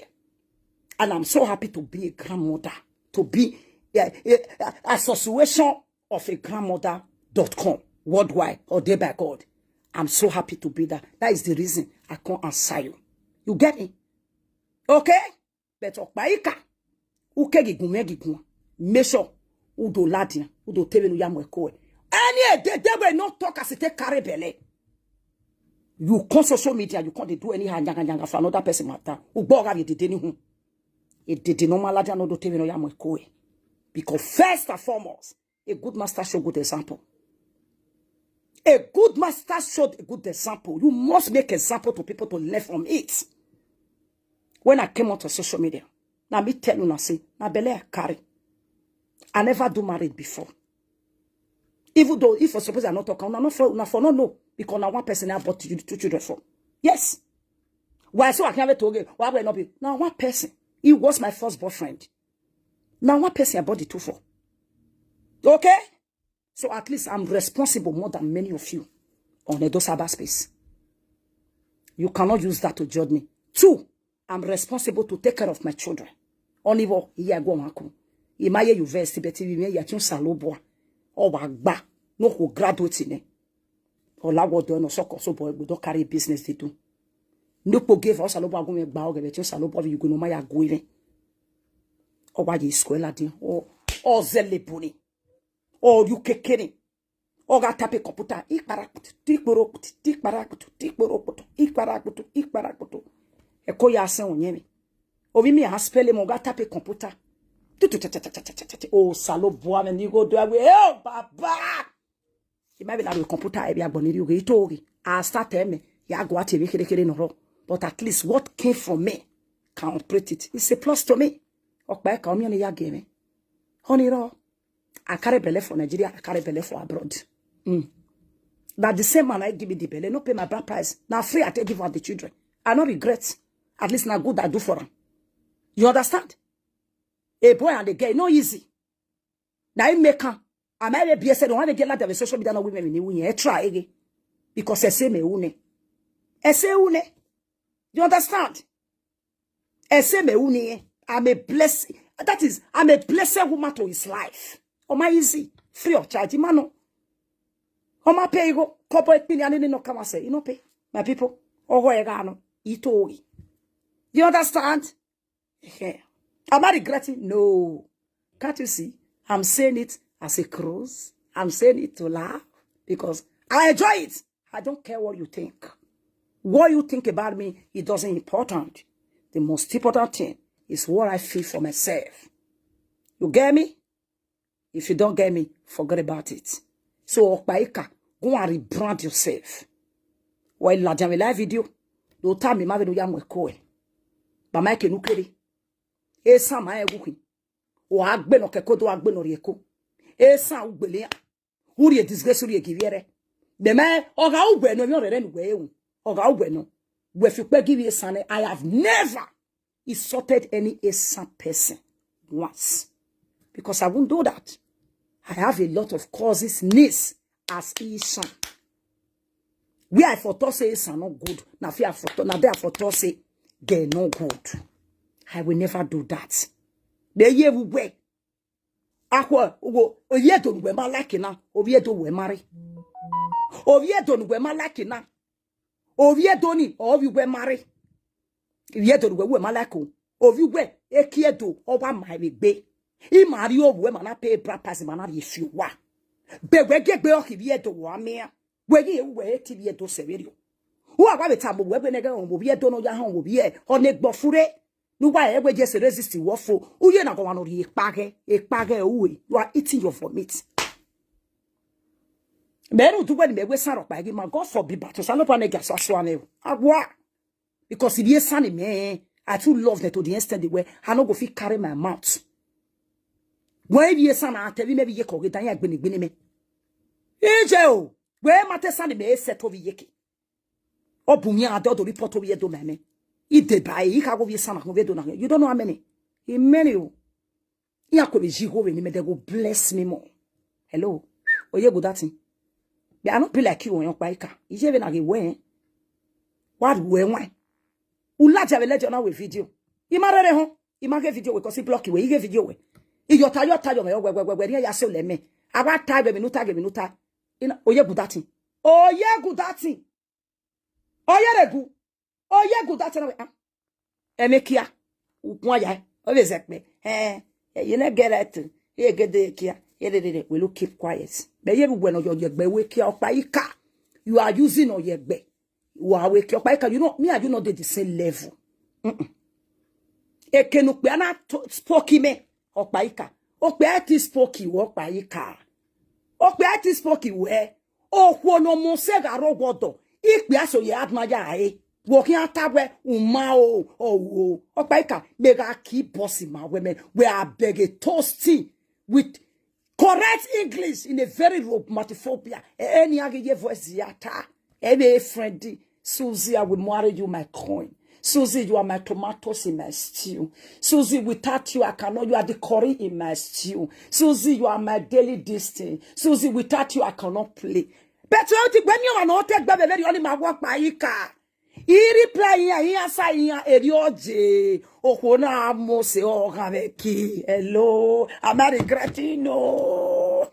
And I'm so happy to be a grandmother, to be a, a, a association of a grandmother dot com worldwide or day by God. I'm so happy to be that. That is the reason I can't answer you. You get me? Okay? But Okpaika, u ke gigun mwẹ gigun, make sure u do ladian, u do te vbene u ya mu ẹko ẹre. Any edede wey no talk as e te carry belle, you come social media, you come dey do anyhow yanga yanga for another person matter. Ugbo gha vbe edede ni hun. Edede ne ọ ma ladian no do te vbene ọ ya mu ẹko ẹre. Because first and foremost, a good master show good example. A good master showed a good example. You must make example to people to learn from it. When I came onto social media, now me tell una say, na belle I carry. I never do married before. Even though if I suppose I not talk, una not for, una for no know because na one person I bought you two children for. Yes. Why so I can't wait to get? Why will not be? Now one person. He was my first boyfriend. Now one person I bought the two for. Okay? So at least I'm responsible more than many of you on Edo cyberspace. You cannot use that to judge me. Two, I'm responsible to take care of my children. Only what, yeah, go on. I might hear you verse, but if you may, you Salobua. Or Wagba. No, who graduate in it. Or Lawodo, no, so, so boy, we don't carry business they do. No, go give us a lobo argument, bow, get you Salobua, you go no, my argument. Or why you square Latin? Or, or Zelebuni. Or you kekeni. Ọ gha tape kọmputa, ikparakputu, ikporo kputu, ikparakputu, ikporo kputu, ikparakputu, ikparakputu. Ẹko ya sẹ onyẹn mwẹ. Ovbi mẹ a spell mẹ, ọ gha tape kọmputa. Tutu, Osanobua mwẹ ne igho do ẹwe. Eo, baba! I ma vbe la rhie kọmputa, ẹ vbe agbọn ni rhie oghe, I to ghe. I start ẹmẹ, ya go out emwi kherhe kherhe ne ọ rrọọ. But at least what came from me can operate it. It's a plus to me. Okpaika, ọmiọn ne ya gie mwẹ. Ọni rrọọ. I carry belle for Nigeria, I carry belle for abroad. Mm. That the same man I give me the belle, no pay my bride price. Na free I take give out the children. I no regret. At least na good I do for am. You understand? A boy and a girl, e no easy. Na I make am. A ma vbe biẹ ẹse, ne ọ ma vbe gie ladian vbe social media ne ọ wẹ imẹ emwi ne I ru yẹn, ẹ try eghe. Because ẹse mẹ ru nẹ. Ẹse ru nẹ. You understand? Ẹse mẹ ru nẹ. I'm a blessing. That is, I'm a blessed woman to his life. Ọ ma easy, free of charge, I ma nọ. Ọ ma pay igho, kọbọ ekpini a nene nọ kama sẹ, I no pay. My people, ọghọ ẹ gha nọ, I to ghi. You understand? Am I regretting? No. Can't you see? I'm saying it as a cruise. I'm saying it to laugh because I enjoy it. I don't care what you think. What you think about me, it doesn't important. The most important thing is what I feel for myself. You get me? If you don't get me, forget about it. So, Okpaika, go and rebrand yourself. Wẹ ladian vbe live video, do tama ima vbene u ya mu ẹko ẹre. Ba ma ke ne u kere. Esan ma rẹn wu khin. Wa gbe nọ kẹko do wa gbe nọ rhie ẹko. Esan u gbele iran. U rhie disgrace, u rhie givbiẹrẹ. Mẹ ma, ọ gha ru wẹ nọ, emwi ọrẹrẹ ne uwẹ ru. Ọ gha ru wẹ nọ. Wẹ fi ukpẹ give Esan nẹ, I have never insulted any Esan person once. Because I won't do that. I have a lot of cousins, niece, as Esan. Where I for talk say Esan no good, na fi I for talk, na there I for talk say they no good. I will never do that. Mẹ ye vbe uwẹ. Akhọ, wo, ovbi Ẹdo ne uwẹ ma like na, ovbi Ẹdo uwẹ ma rre. Ovbi Ẹdo ne uwẹ ma like na, ovbi Ẹdo ni, ovbi uwẹ ma rre. Ovbi Ẹdo ne uwẹ, uwẹ ma like o. Ovbi uwẹ, eki Ẹdo, ọ wa ma vbe egbe. I ma rrie ovbi uwẹ, ma na pay bride price, ma na rhie fi owa. Be wẹ gie egbe ọ khin ovbi Ẹdo wa miẹn. Wẹ ghi uwẹ e te ovbi Ẹdo sẹ vberriọ. Uwa wa vbe tama uwẹ wẹ ne ẹghẹ ovbi Ẹdo ne ọ ya họn ovbi ẹ, ọ ne egbe fure. Ne uwa ẹ wẹ just resist wọ fo. U ye na gọmwa ne ọ rhie ekpa ghẹ, ekpa ghẹ ue. You are eating your vomit. Mẹ rhunmwuda uwẹ ne mẹ wẹ Esan rhọkpa ghi ma, God forbid, but Osanobua ne gie asua sua mwẹ o. Awa. Because if Esan ni mẹ, I too love them to the extent where I no go fit carry my mouth. Wẹ ivbi Esan na te vbe mẹ vbe iyeke ọ ghe dan ya gbene gbene mẹ. Ije o, wẹ ma te Esan ni mẹ e sẹ to vbe iyeke. Ọ bu yan adẹ, ọ do report ovbi Ẹdo ma mẹ. I deba ẹre, I kha ghe ovbi Esan na khin ovbi Ẹdo na khin. You don't know how many. He many o. Iran kue vbe yi igho vbe ne mẹ, they go bless me more. Hello. Oyegudatin. But I no be like you, Okpaika. Iye vbe na ghe wẹ. Wa ru ẹwaẹn. U ladian vbe ladian na wẹ video. I ma rherhe họn. I ma ghe video wẹ, cause I block wẹ. I ghe video wẹ. I yọ ta, yọ ta, yọ mẹ, wẹ, wẹ, wẹ, wẹ, riẹn ya sẹ olẹ mẹ. A wa ta vbe emwi ne u ta, ghe emwi ne u ta. Ina, Oyegudatin. Oyegudatin. Oyeregu. Oyegudatin na wẹ, ah. Ẹmwẹ kia. Ukpọn ya. Ọ vbe zẹ kpẹ. Eh, you no get right. Ye gede kia. Ye de, de, de. Will you keep quiet? Mẹ ye vbe uwẹ ne ọ yọ ye egbe wẹ kia, Okpaika. You are using ọ ye egbe. Wa wẹ kia, Okpaika. You know, me and you not dey the same level. Mm-mm. Eke ne okpia na to-, spoke mẹ, Okpaika. Okpia ti spoke wẹ, Okpaika. Okpia ti spoke wẹ. Okhuo ne ọ mose gha rre owa ọdọ, ikpia so ye admire ẹre. Wẹ khian ta wẹ, u ma o, ọ o. Okpaika, mẹ gha ki boss ma wẹ mẹ, wẹ a beg a toasting with correct English in a very romantiphobia. Ẹ, ẹ ni a ghi ye voice ya ta. Ẹ vbe friendly. Susie, I will marry you, my queen. Susie, you are my tomatoes in my stew. Susie, without you, I cannot. You are the curry in my stew. Susie, you are my daily this thing. Susie, without you, I cannot play. But you think when you are not take baby, very only my work by Ika. He reply here, he answer here, Erioje. Okhuo na mose ọ gha vbe ki. Hello, am I regretting? No.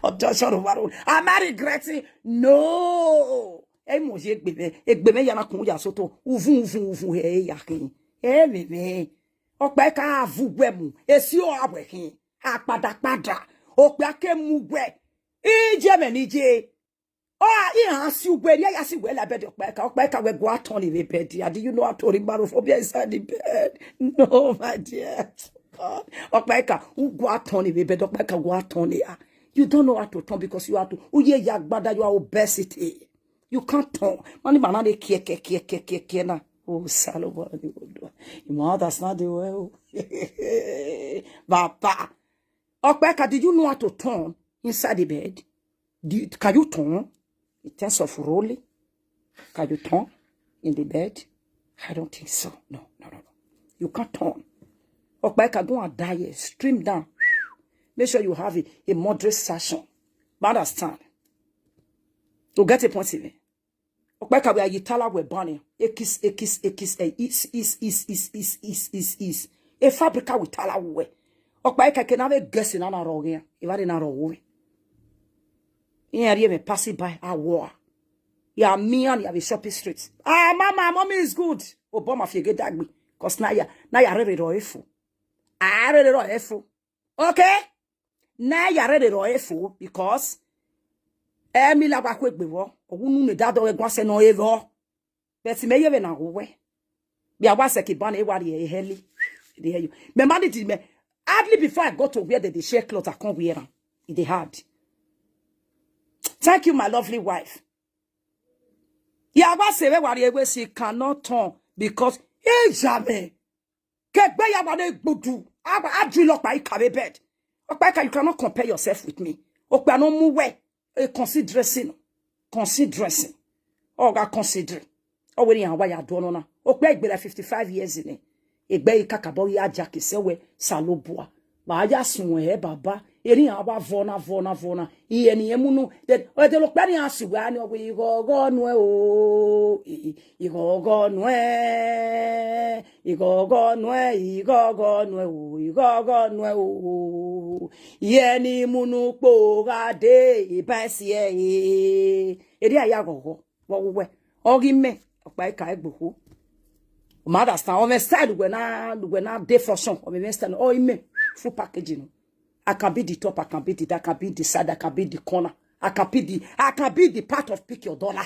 Ọjọ sọrọ wa ro. Am I regretting? No. Ẹ mu ye egbe mwẹ, egbe mwẹ ya na kun ya soto. Uvun, uvun, uvun, he ya khin. Ẹ vbe mwẹ. Okpaika vu wẹ mu. Esi ọ a wẹ khin. Akpadakpada. Okpia ke mu wẹ. Ije mwẹ ni je. Ọ, iran si uwẹ, ne ya si uwẹ la bed Okpaika, Okpaika wẹ gua turn vbe bed ya. Do you know how to remarrophobia inside the bed? No, my dear. God. Okpaika, u gua turn vbe bed, Okpaika gua turn ya. You don't know how to turn because you have to, u ye ya gbada, you are obesity. You can't turn. Mani mana ne kie, kie, kie, kie, kie, kie na. Oh, Salomo, the good one. You understand the well. Papa. Okpaika, did you know how to turn inside the bed? Do you, can you turn in terms of rolling? Can you turn? in the bed? I don't think so. No, no, no, no. You can't turn. Okpa Eka, go and die here. Stream down. Make sure you have a, a moderate session. But understand. You get a point even. Okpa Eka, we are yitala we bani. Ekis, ekis, ekis, eh, is, is, is, is, is, is, is, is. A fabrica we tala we. Okpa Eka, ke na vbe guess na na rọ ghe. Evare na rọ we. Iran rhie mwẹ pass by, a wọ a. Ya miẹn iran ni avbe shopping street. Ah, mama, mommy is good. Obọ ma fi eghe dagbe. 'Cause na ya, na ya rere rọ efo. A rere rọ efo. Okay? Na ya rere rọ efo because emi la wa khu egbe vbọ. Ọghe unu ne da dọghe guan sẹ nọ evbọ. But mẹ ye vbe na gho wẹ. Bia wa sẹ ke ban e wa rhie ehẹ ni. They hear you. Me manage me. Hardly before I go to where they dey share clothes, I come wear am. E dey hard. Thank you, my lovely wife. Ya wa sẹ vbe wa rhie wẹ she cannot turn because e ya mẹ. Ke egbe ya wa ne gbudu. A, a drill Okpa Eka vbe bed. Okpa Eka, you cannot compare yourself with me. Okpia no mu wẹ. E consideration. Consideration. Ọ gha consider. Ọ wẹ ne iran wa ya do ọnọ na. Okpia gbe like fifty-five years nẹ. Egbe i kakabọ ya ja ke sẹ wẹ Osanobua. Wa ya sun ẹre baba. Eri iran wa vọ na, vọ na, vọ na. Iye ne iran mu nu. Then, ọ de lo kpẹ ne iran si wẹ a ni ọ wẹ ighọghọ nuẹ o. I, i, ighọghọ nuẹ. Ighọghọ nuẹ, ighọghọ nuẹ o, ighọghọ nuẹ o. Iye ne I mu unu kpo gha de, I ba ẹse ẹre. Erriọ a ya ghọghọ, vbe ọ wu wẹ. Ọ ghi mẹ, Okpa Eka egbe okhuo. Ma understand, ọ mwẹ style wẹ na, wẹ na de fashion, ọ mwẹ style, ọ i mẹ, full package nọ. I can be the top, I can be the, I can be the side, I can be the corner, I can be the, I can be the part of pick your dollar.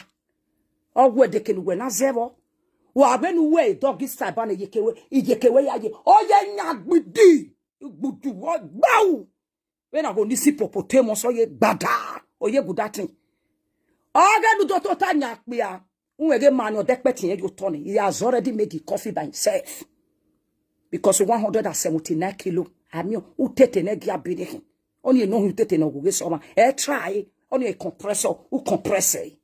Ọ wẹ de ke ne uwẹ na zẹ vbọ. Wa vbe ne uwẹ doggy style ba ne iyeke wẹ, iyeke wẹ ya ye. Ọ ye yan gbidi, igbudu, ọ gbau. Vbene a gho ni si popote mọ sọ ye gbada, ọ ye gudatin. Ọ ghe ne u do tota yan kpia, uwẹ ghe ma ne ọ dẹkpẹtin ye otọ ni, he has already made the coffee by himself. Because one hundred and seventy-nine kilo, I mean, u tete ne gia bini khin. Ọni eno hin u tete ne ọ gu ghe sọ ma. Ẹ try, ọni e compressor, u compress ẹre.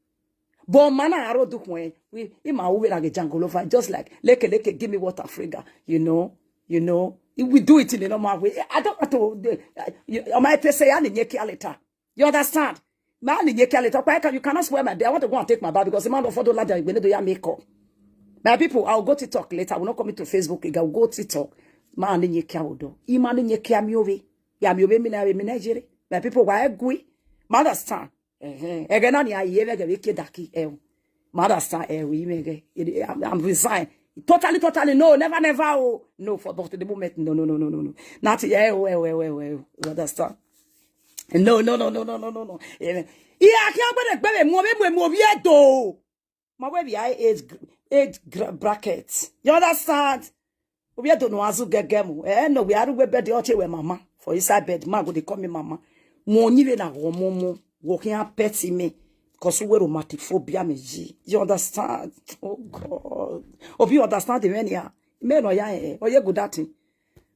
But ma na aro du khuẹn, we, ima ru vbe na ghe jungle over, just like, leke, leke, give me water, Africa, you know, you know. We do it in a normal way. I don't want to, uh, you, ọ ma te sẹ ya ni yen kia later. You understand? Ma ni yen kia later. Okpa Eka, you cannot spoil my day. I want to go and take my bath because the man don't follow ladder, we need to make up. My people, I'll go TikTok later. I will not come into Facebook again. I'll go TikTok. Ma ni yen kia odo. I ma ni yen kia mi ove. Ya mi ove mi na, mi na jere. My people, why agree? Ma understand? Ẹhẹn. Ẹghẹ na ni a ye vbe ẹghẹ vbe ke daki ẹo. Ma understand ẹo, i mwẹ ẹghẹ. I'm, I'm resign. Totally, totally, no, never, never, oh. No, for, but the moment, no, no, no, no, no, no. Nothing, ẹo, ẹo, ẹo, ẹo, ẹo. You understand? No, no, no, no, no, no, no, no. Amen. Iya, kí a gbọ́dọ̀ gbé mi, mo bí, mo, mo bí ẹ dò. Ma wẹ vbe age, age gra-, bracket. You understand? Ovbi Ẹdo ne a zu gẹgẹ mu. Eh, no, we are we bed, ọ tie wẹ mama. For inside bed, man go dey call me mama. Mo ni vbe na ghọ momo. Wo khian pet me. 'Cause we romantic phobia me yi. You understand? Oh God. Hope you understand the many. Me no ya, eh, oh, yeah, good that thing.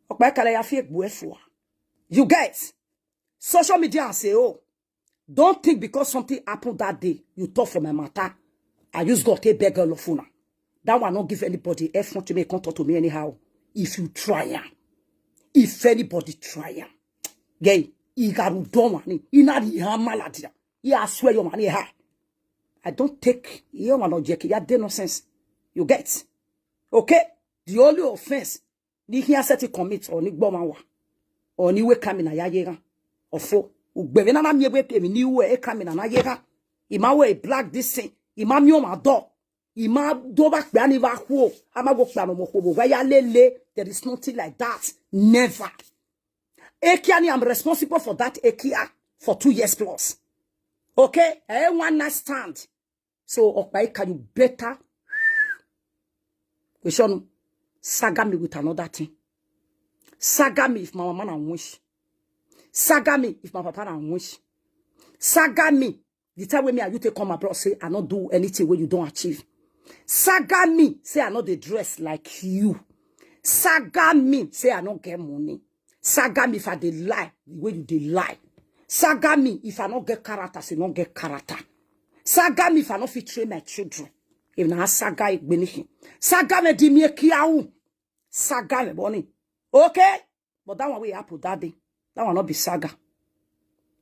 Okpa Eka, ya fi egbe fua. You get? Social media say, oh, don't think because something happened that day, you talk for my matter. I use God take beg all of una. That one not give anybody effort to make come talk to me anyhow. If you try am, if anybody try am, gay, he got done one. He not the hammer ladia. He, I swear your money high. I don't take your man object. You dey nonsense. You get? Okay? The only offense ni khian sẹtin commit, ọ ni gbe ọmwa wa, ọ ni wẹ criminal ya ye ghan. Ọfo, ugbẹn vbe na na miẹn wẹ emwi ni ru ẹre, criminal na ye ghan. I ma wẹ black this thing, I ma miẹn ọmwa dọ, I ma do vba kpia ni vba khuo, a ma wo kpia ne ọmọ khuo vbe owa ya lele. There is nothing like that. Never. Ekia ni, I'm responsible for that Ekia for two years plus. Okay? I one night stand. So, Okpa Eka, you better question, saga me with another thing. Saga me if my mama na wish. Saga me if my papa na wish. Saga me the time when me and you take come abroad, say I not do anything where you don't achieve. Saga me say I not the dress like you. Saga me say I not get money. Saga me if I dey lie the way you dey lie. Saga me if I no get character, say no get character. Saga me if I no fit train my children. Emwi ne a saga egbe ni khin. Saga mwẹ di miẹn kia ru. Saga mwẹ vbọ ni. Okay? But that one wey happen that day, that one no be saga.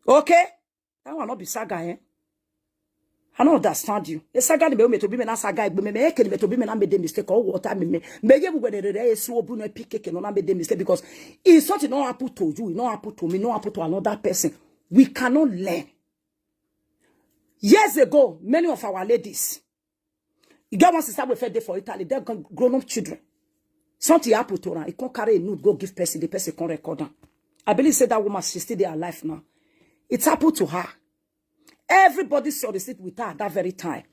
Okay? That one no be saga, eh? I don't understand you. E saga ni mẹ, mẹ tobọ mẹ na saga egbe mẹ, mẹ eke ni mẹ tobọ mẹ na made mistake, or what I mean, mẹ, mẹ ye vbe uwẹ ne rere esu obu nẹ P K K no na made mistake, because if something no happen to you, it no happen to me, no happen to another person, we cannot learn. Years ago, many of our ladies, e get one sister wey first dey for Italy, dem grown up children. Something happen to her, e come carry a nude go give person, the person come record am. I believe say that woman, she still dey alive now. It happened to her. Everybody solicit with her at that very time.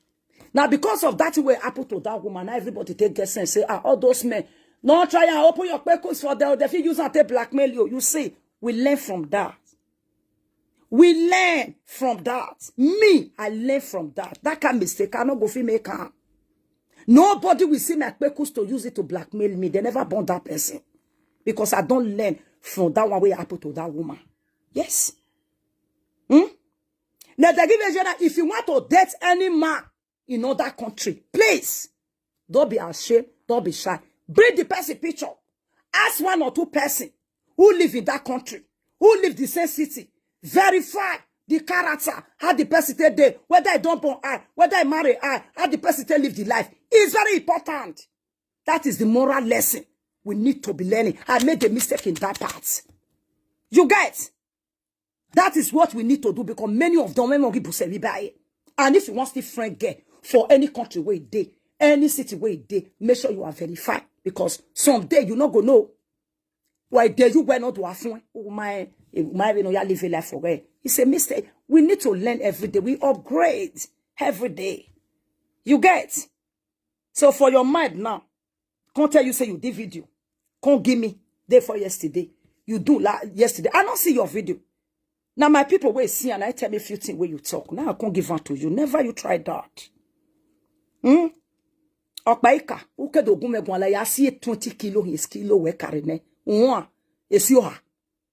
Now, because of that thing wey happen to that woman, now everybody take get sense, say, "Ah, all those men, no try and open your kpekus for them, they fit use am take blackmail you." You see, we learn from that. We learn from that. Me, I learn from that. That kind mistake, I no go fit make am. Nobody will see my kpekus to use it to blackmail me. They never born that person. Because I don't learn from that one wey happen to that woman. Yes. Hmm? Now, they give a general, if you want to date any man in other country, please, don't be ashamed, don't be shy. Bring the person picture. Ask one or two person who live in that country, who live the same city. Verify the character, how the person take dey, whether e don born high, whether e marry high, how the person take live the life. It's very important. That is the moral lesson we need to be learning. I made a mistake in that part. You get? That is what we need to do, because many of them, when we buy, and if you want still friend girl for any country where e dey, any city where e dey, make sure you are verified, because someday you no go know. Why dey you were not do afun? Oh my, my, you know, you live a life for her. It's a mistake. We need to learn every day. We upgrade every day. You get? So for your mind now, come tell you say you did video. Come give me day for yesterday. You do la yesterday. I don't see your video. Now my people will see and I tell me a few things where you talk. Now I can't give out to you. Never you try that. Hmm? Ọkpa ika, u ke do gu mwẹ guan la ya si twenty kilo hin kilo wẹ kare nẹ. Uan, esi oha.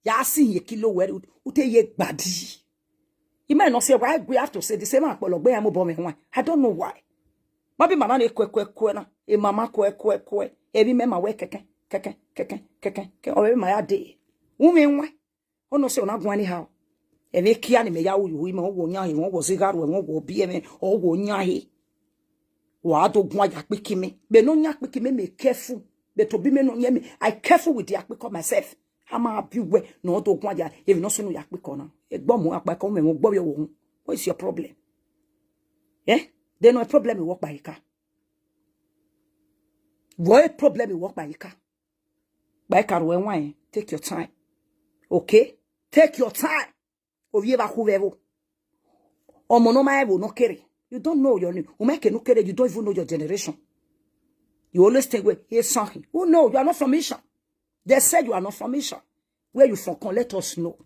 Ya si hin kilo wẹ, u te ye gbadi. I might not say why we have to say the same akpọlọ gbe ya mu bọ mwẹ huan. I don't know why. Ma bi ma na ne kue, kue, kue na. E mama kue, kue, kue. Emwi mẹ ma wẹ kẹkẹ, kẹkẹ, kẹkẹ, kẹkẹ, kẹkẹ. Ọ vbe ma ya de. U mwẹ huan. Ọ no sẹ ọ na guan anyhow. Ẹmwẹ kia ni mẹ ya ru yo ima, ọ wọ yan he, ọ wọ zẹ gha ru ẹmwẹ, ọ wọ biẹ mwẹ, ọ wọ yan he. Wa do guan ya kpiki mẹ. Mẹ ne ọ yan kpiki mẹ, mẹ careful. Mẹ tobọ mẹ ne ọ yan mẹ, I careful with the akpikọ myself. A ma bi wẹ ne ọ do guan ya, emwi ne ọ sunu ya kpikọ na. Egbe ọmọ akpa ẹkọ mwẹ, mwẹ ọgbọ vbe ọvbokhan. What is your problem? Eh? Then no problem wẹ ọkpa ika. Wẹ problem wẹ ọkpa ika. Kpa ika ru ẹwaẹn, take your time. Okay? Take your time. Ovbi evba khu vbe ẹvbo. Ọmọ ne ọ ma ẹvbo ne ọ kere. You don't know your name. U ma ke ne u kere, you don't even know your generation. You always think, "Well, here's something." Who know? You are not from Ishan. They said you are not from Ishan. Where you from? Come, let us know.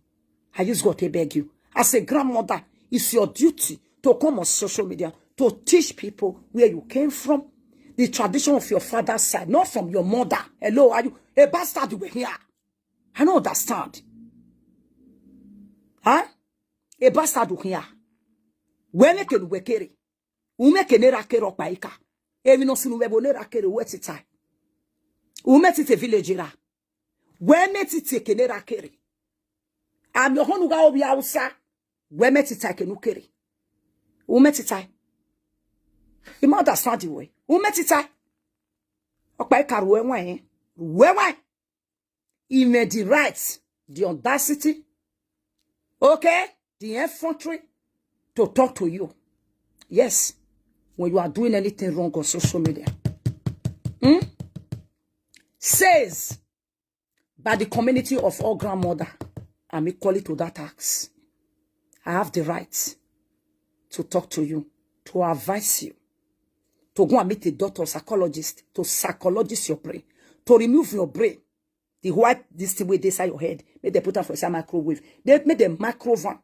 I use God to beg you. As a grandmother, it's your duty to come on social media to teach people where you came from, the tradition of your father's side, not from your mother. Hello, are you a bastard? You were here. I don't understand. Huh? A bastard here. Wẹ mẹ ke ne uwẹ kere. U mẹ ke ne ra kere ọkpa ika. Emwi ne ọ sunu vbe ẹvbo ne ra kere uwẹ tita. U mẹ tite village ra. Wẹ mẹ tite ke ne ra kere. Ami ọhọn ne u gha ovbi Hausa. Wẹ mẹ tita ke ne u kere. U mẹ tita. I ma understand wẹ. U mẹ tita. Ọkpa ika ru ẹwaẹn. Ru ẹwaẹn. Even the right, the audacity, okay, the effrontery to talk to you. Yes, when you are doing anything wrong on social media. Hmm? Says by the community of all grandmother, I'm equally to that tax. I have the right to talk to you, to advise you, to go and meet a doctor, psychologist, to psychologist your brain, to remove your brain. The white, this thing wey dey inside your head, make dem put am for inside microwave. They make dem microwave am.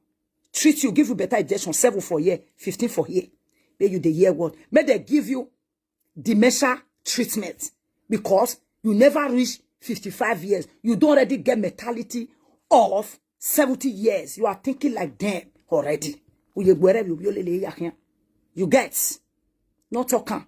Treat you, give you better injection, seven for here, fifteen for here. Make you dey hear what? Make dem give you dementia treatment because you never reach fifty-five years. You don already get mentality of seventy years. You are thinking like them already. Uye gbuẹrẹ vbe ovbi olele ya khian. You get? No talk am.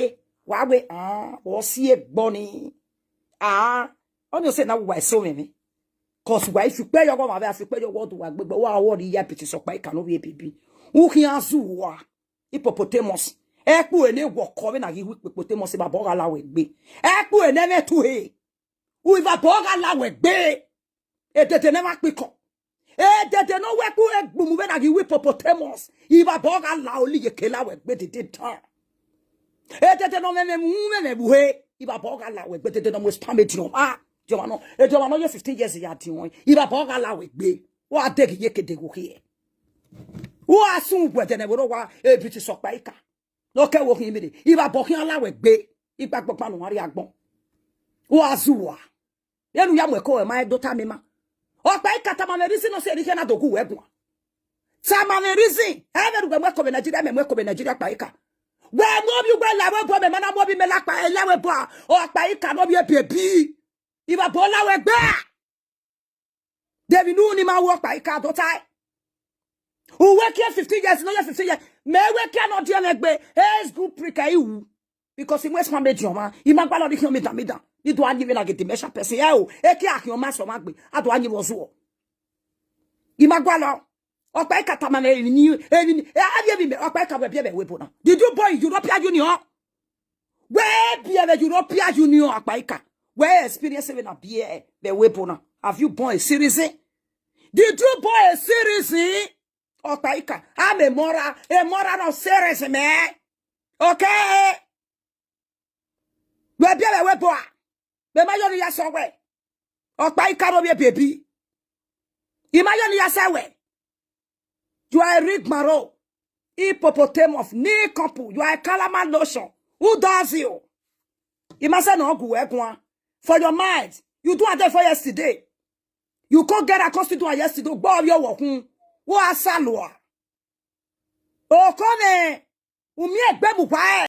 ye. Wa wẹ, ah, vbe ọ si egbe ọnii. Ah, ọnii ọ sẹ na wa eso mwẹ mwẹ. Cause wa i fi ukpẹ yọ ọghọmwa vbe a fi ukpẹ yọ ọghuọdua gbe egbe, wa wọ rri ya Beatrice Ọkpaika ne ovbi Ebibi. U khian zu uwa. Hippopotamus. Ẹkpu ne wọ kọ vbene a ghi hu hippopotamus, Ivabọ gha la wẹ egbe. Ẹkpu ne ẹmwẹ tuhe. U Ivabọ gha la wẹ egbe. Edede ne ẹmwẹ kpikọ. Edede ne ọ wẹ ẹkpu egbumu vbene a ghi hu hippopotamus. Ivabọ gha la oli ye ke la wẹ egbe dede dan. Edede ne ọ mwẹ mwẹ mu mwẹ mwẹ vbe uhe. Ivabọ gha la wẹ egbe dede ne ọ mu sperm ediọn. Ah, ediọn nọ, ediọn nọ ye fifteen years ya diọn. Ivabọ gha la wẹ egbe. Wa deghi ye ke degho khiẹ. Wa sun wẹ ẹdẹ ne ẹvbo rre owa, Beatrice Ọkpaika. Ne ọ kẹ wo khin mire, Ivabọ khian la wẹ egbe, igbagbọgba ne uwa rrie agbọn. Wa zu uwa. Vbene u ya mu ẹko, ẹ ma do tama ima. Ọkpaika, tama mwẹ reason nọ sẹ ne I khian na do gu wẹ guan. Tama mwẹ reason. Ẹ vbe ne uwẹ mu ẹko vbe Nigeria, mẹ mu ẹko vbe Nigeria, Ọkpaika. Wẹ mu ovbi uwẹ la wẹ obọ, mẹ ma na mu ovbi mẹ la kpa, ẹ la wẹ obọ, Ọkpaika ne ovbi Ebibi. Ivabọ la wẹ egbe. De vbene unu ni ma ru, Ọkpaika, do tae. Uwẹ kiẹ fifteen years, nọ ye fifteen years. Mẹ wẹ kiẹ ne ọ diẹ mwẹ egbe, age group prick ẹ i ru. Because I mu sperm ediọn mwa, I ma gualọ ne I khian midan midan. Ne I do a yin vbene a ghe dementia person. Ẹ o, ekiẹ a khian ma sẹ ọmwa gbe, a do a yin vbe ọ zuọ. I ma gualọ. Ọkpaika, tama mwẹ emwi ni, emwi ni, ẹ, avie emwi mẹ, Ọkpaika, wẹ biẹ vbe ẹvbo ebo na. Did you born in European Union? Wẹ biẹ vbe European Union, Ọkpaika. Wẹ experience vbene a biẹ vbe ẹvbo ebo na. Have you born a citizen? Did you born a citizen? Ọkpaika, I'm a moral, a moral nọ serious, man. Okay? Wẹ biẹ vbe ẹvbo ebo a. Mẹ ma yọ ne I ya sẹ wẹ. Ọkpaika ne ovbi Ebibi. I ma yọ ne I ya sẹ wẹ. You are a rigmarole. Hippopotamus, nincompoop. You are a calama lotion. Who does you? I ma sẹ ne ọ gu wẹ guan. For your mind, you do am there for yesterday. You come get a constitution yesterday. Gbe ovbi ọvbokhan. Who asa lua? Okọ mwẹ, u miẹn egbe mu uwa ẹ.